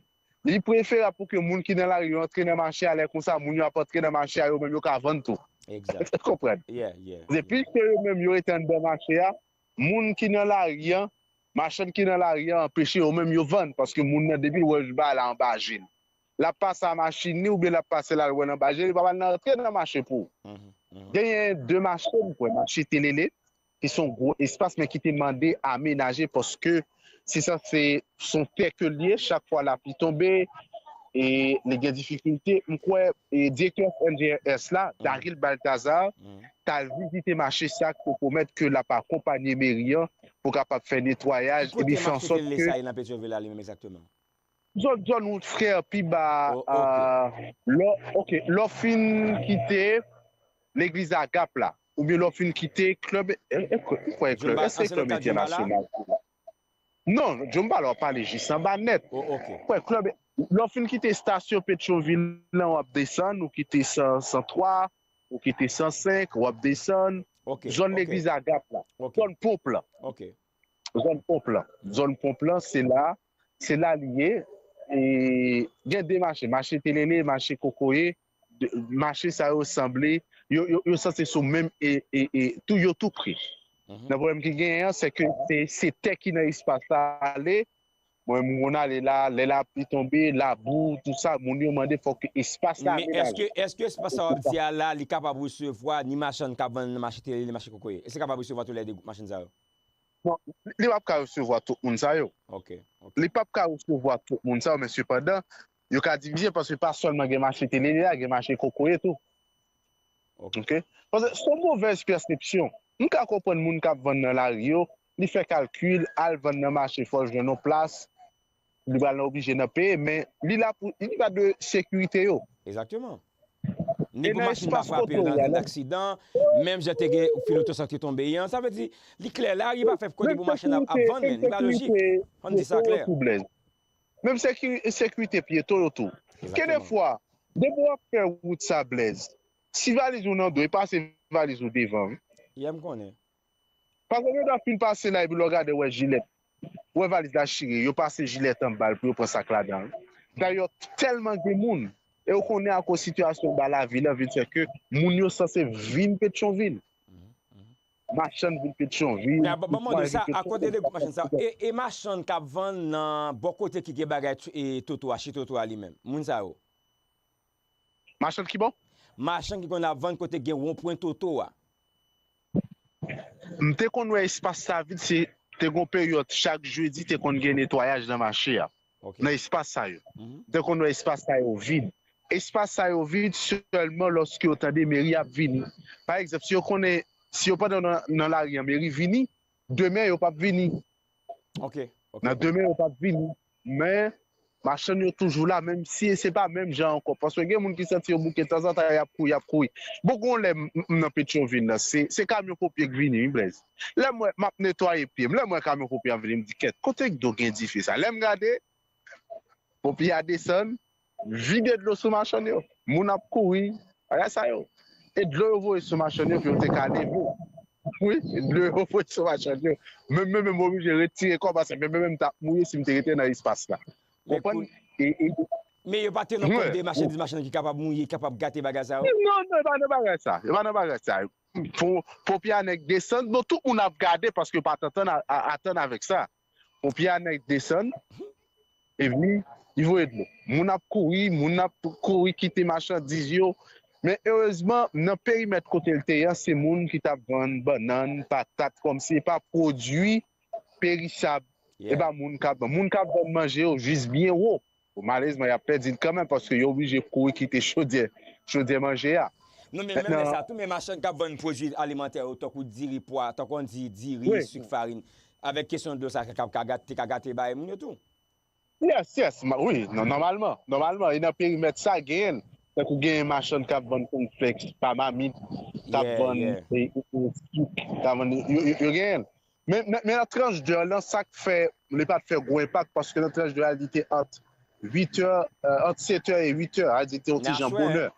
li preferab pou ke moun ki nan lari yo antre nan mache a, lè konsa, moun yo ap antre nan mache a, yo menm yo ka vann tou. Egzak. Konprann? Yeah, yeah. Depi ke yo menm yo rete anndan mache a, moun ki nan lari an, machann ki nan lari an anpeche yo menm yo vann, paske moun nan depi l wè bagay la anba je l, l ap pase a machin li oubyen l ap pase l al wè l anba je l, li p ap al nan antre nan mache pou ou. Genyen de mache, m kwè, mache Telele, ki se yon gwo espas, men ki te mande amenaje, paske se sa, se, se yon tè ke l ye, chak fwa lapli tonbe, e li gen difikilte. M kwè, e direktè N G R S la, Daryl Balthazar, t al vizite mache sa, ki te pwomèt ke l ap akonpanye meri an pou kapab fè netwayaj, epi fè ansòt ke... Ki kote mache Telele sa ye nan Petyonvil la, li menm, egzakteman? Zòn, zòn wout Frè pi ba, lè w, ok, lè w fin kite legliz Agap la, oubyen lè w fin kite klèb, e, e, m kwè klèb, èske klèb entènasyonal? Non, Djomba la, w ap pale jis anba nèt. M kwè klèb, lè w fin kite estasyon Petyonvil lan, w ap desann, ou kite san, san twa, ou kite san senk, w ap desann, zòn legliz Agap la, zòn ponp lan. Zòn ponp lan. Zòn ponp lan, se la, se la li ye. E gen de mache, mache Telele, mache Kokoye, de, mache sa yo sanble, yo, yo, yo sanse sou menm, e, e, e, tou, yo tou pre. Nan pwoblèm ki genyen an, se ke se, se tè ki nan espas la ale. Mwen, m konn ale la, lè lapli tonbe, labou, tou sa, moun yo mande fòk espas la amenaje. Men èske, èske espas sa w ap di a la, li kapab resevwa ni machann k ap vann nan mache Telele, ni mache Kokoye? Èske li kapab resevwa toulède gwoup machann sa yo? Non, li p ap ka resevwa tout moun sa yo. Ok, ok. Li p ap ka resevwa tout moun sa yo, men sepandan, yo ka divize paske pa sèlman gen mache Telele a, gen mache Kokoye tou. Ok. Ok? Paske se yon movèz pèsepsyon. M ka konprann moun k ap vann nan lari yo, li fè kalkil, al vann nan mache, fò l jwenn yon plas, li pral nan oblije nan peye, men li la pou, li pa de sekirite yo. Egzakteman. Ni pou machin pa frape yo nan aksidan, menm jan te gen fil otosan ki tonbe an. Sa vle di, li klè, lari pa fèt kote pou machin ap, ap vann, men li pa lojik. Ann di sa klè. Menm sekirite pyeton yo tou. Gen de fwa, depi w ap fè wout sa, Blaise, si valiz ou nan do, e pase valiz ou devan, wi. Yeah, m konnen. Paske gen dwa fin pase la, epi lè w gade, w wè jilèt. W wè valiz la chire, yo pase jilèt anba l pou yo pran sa k ladan l. Dayè, tèlman gen moun, e w konnen akoz sitiyasyon ba lavi la, vin fè ke moun yo sanse vin Petyonvil. Machann vin Petyonvil. Ban m mande sa, akote de gwoup machann sa, e, e machann k ap vann nan bò kote ki gen bagay e, Toto a, Chez Toto a li menm, moun sa yo? Machann ki bò? Machann ki konn ap vann kote gen wonpwen Toto a. M te konn wè espas sa vid, se te gon peryòd, chak jedi, te konn gen netwayaj nan mache a. Ok. Nan espas sa yo. M te konn wè espas sa yo vid. Espas sa yo vid sèlman lòske yo tande meri ap vini. Pa egzanp, si yo konnen, si yo pandan nan, nan lari an, meri vini, demen yo p ap vini. Ok, ok. Nan demen, yo p ap vini. Men, machann yo toujou la, menm si se pa menm jan ankò. Paske gen moun ki santi yo bouke, tanzantan, y ap kouri, y ap kouri. Bon, gon lè m, m nan Petyonvil la, se, se kamyon ponpye k vini, wi, Blaise. Lè m wè m ap netwaye pye m, lè m wè kamyon ponpye ap vini, m di, "Kèt, kote k do gen dife sa?" Lè m gade, ponpye a desann, vide dlo sou machann yo. Moun ap kouri, bagay sa yo. E dlo yo voye sou machann yo pou yo te ka leve. Wi, dlo yo voye sou machann yo. Menm mwen menm, m oblije retire kò, paske menm mwen menm m t ap mouri si m te rete nan espas la. Konprann? E, e, men yo pa te nan kòd de machandiz machann ki kapab mouye, ki kapab gate bagay sa yo? Non, non, yo pa nan bagay sa. Yo pa nan bagay sa. Pon-, ponpye a nèk desann. Bon, tout moun ap gade paske yo pa t antann a, a, atann avèk sa. Ponpye a nèk desann. Epi, li voye dlo. Moun ap kouri, moun ap kouri kite machandiz yo. Men erezman, nan perimèt kote l te ye an, se moun ki t ap vann bannann, patat, kòmsi e pa pwodui perisab. E pa moun k ap vann. Moun k ap vann manje yo jis byen wo. Bon, malerezman, y ap pèdi l kanmenm paske yo oblije kouri kite chodyè, chodyè manje a. Non, men menm lè sa tou, men machann k ap vann pwodui alimantè yo, tankou diri, pwa, tankou n di diri, sik, farin, avèk kesyon dlo sa, ka, ka, ka gate, te ka gate bagay moun yo tou. Yes, yes, ma-, wi, non, nòmalman, nòmalman, e nan perimèt sa, genyen l. Tankou gen machann k ap vann kònflèks pa mamit, k ap vann, e, e, e, sik, k ap vann, yo, yo, yo genyen l. Men, men, men nan tranch de an lan, sa k fè li pa t fè gwo enpak, paske nan tranch de an, li te ant uit è, e, ant sèt è e uit è, sa vle di te yon ti jan bonè.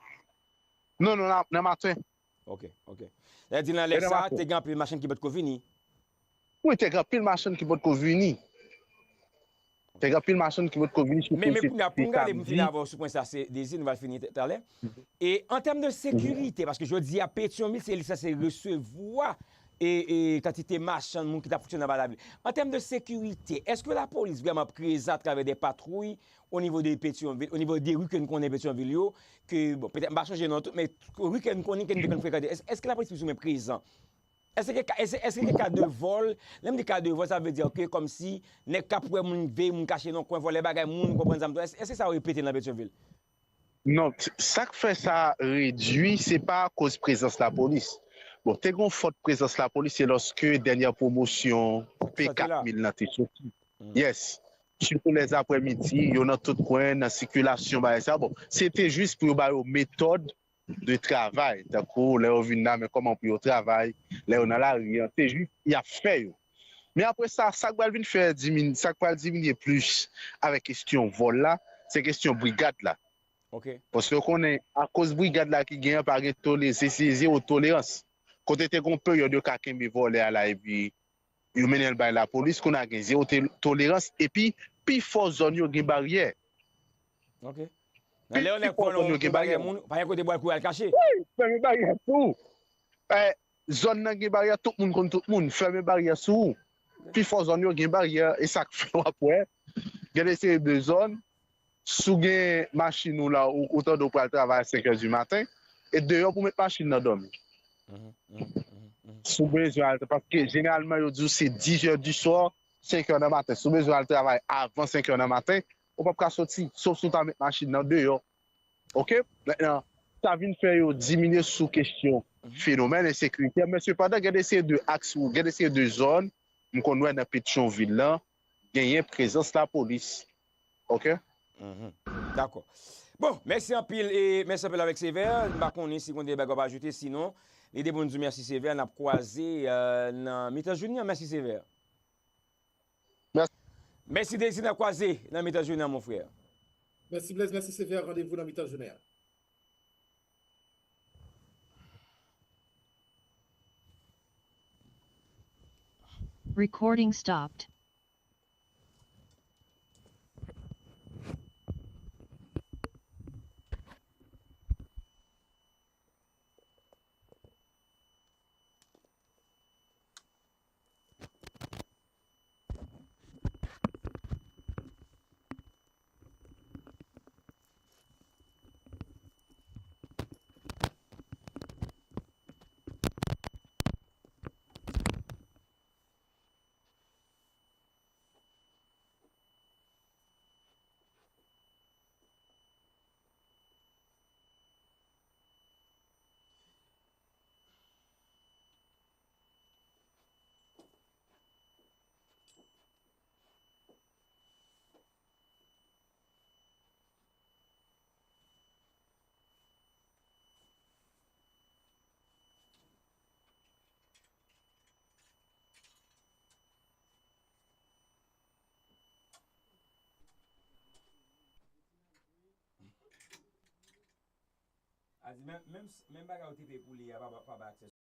Non, non, nan, nan maten. Ok, ok. Sa vle di nan lè sa, te gen anpil machann ki potko vini. Wi, te gen anpil machann ki potko vini. Te gen anpil machann ki potko vini sou kote. Men, men kounye a, pou m gade, pou m fini avè w sou pwen sa, se Dezi, nou va fini talè. E an tèm de sekirite, paske jodi a, Petyonvil, se li sanse resevwa e, e kantite machann, moun ki t ap fonksyone anba lavil. An tèm de sekirite, èske lapolis vrèman prezan atravè de patwouy o nivo de Petyonvil, o nivo de ri ke n konnen Petyonvil yo, ke, bon, petèt m pa sonje non tout, men ri ke n konnen, ke n te konn frekante, èske, èske lapolis plis ou mwen prezan? Èske ka, èske, èske gen ka de vòl? Lè m di ka de vòl, sa vle di ke kòmsi nèg k ap wè moun, veye moun kache nan kwen, vòlè bagay moun, ou konprann sa m di w? Èske, èske sa repete nan Petyonvil? Non, t-, sa k fè sa redui, se pa akoz prezans lapolis. Bon, te gen yon fòt prezans lapolis, se lòske dènyè pwomosyon P kat mil lan te soti. Yes. Sitou lèzaprèmidi, yo nan tout kwen, nan sikilasyon, bagay sa. Bon, se te jis pou yo ba yo metòd de travay. Tankou lè yo vin la, men kòman pou yo travay, lè yo nan lari an, se jis y ap fè yo. Men apre sa, sa k pral vin fè dimin-, sa k pral diminye plis avèk kesyon vòl la, se kesyon brigad la. Ok. Paske yo konnen, akoz brigad la ki gen an, pa gen tole-, se, se zewo tolerans. Kote te gen yon peryòd yo ka kenbe vòlè a la, epi yo mennen l bay lapolis, kounye a gen zewo te-, tolerans, epi pifò zòn yo gen baryè. Ok. Nan lè yon nèg pran yon bagay moun, pa gen kote pou al kouri al kache. Wi, fèmen baryè tou. Eh, zòn nan gen baryè, tout moun konn tout moun, fèmen baryè sou ou. Pifò zòn yo gen baryè, e sa k fè w ap wè, gen de seri de zòn, si w gen machin ou la, ou, ou tande w pral travay a senk è di maten, e deyò pou met machin nan dòmi. Si w bezwen al, paske jeneralman yo di w se dis è di swa, senk è nan maten. Si w bezwen al travay avan senk è nan maten, ou p ap ka soti, sof si w ta met machin nan deyò. Ok? Mentnan, sa vin fè yo diminye sou kesyon fenomèn ensekirite. Men sepandan, gen de seri de aks, gen de seri de zòn, m konn wè nan Petyonvil lan, genyen prezans lapolis. Ok? Mhm. Dakò. Bon, mèsi anpil, e mèsi anpil avèk Sevè. M pa konnen si gon de bagay w ap ajoute, sinon, lide pou n di w mèsi Sevè, n ap kwaze, e, nan mitan jounen an. Mèsi Sevè. Mèsi. Mèsi Dezi, n ap kwaze nan mitan jounen an, mon frè. Mèsi Blaise, mèsi Sevè, randevou nan mitan jounen an. Recording stopped. A di, menm, menm, menm bagay ou te peye pou li a, pa, pa, pa bay aksè.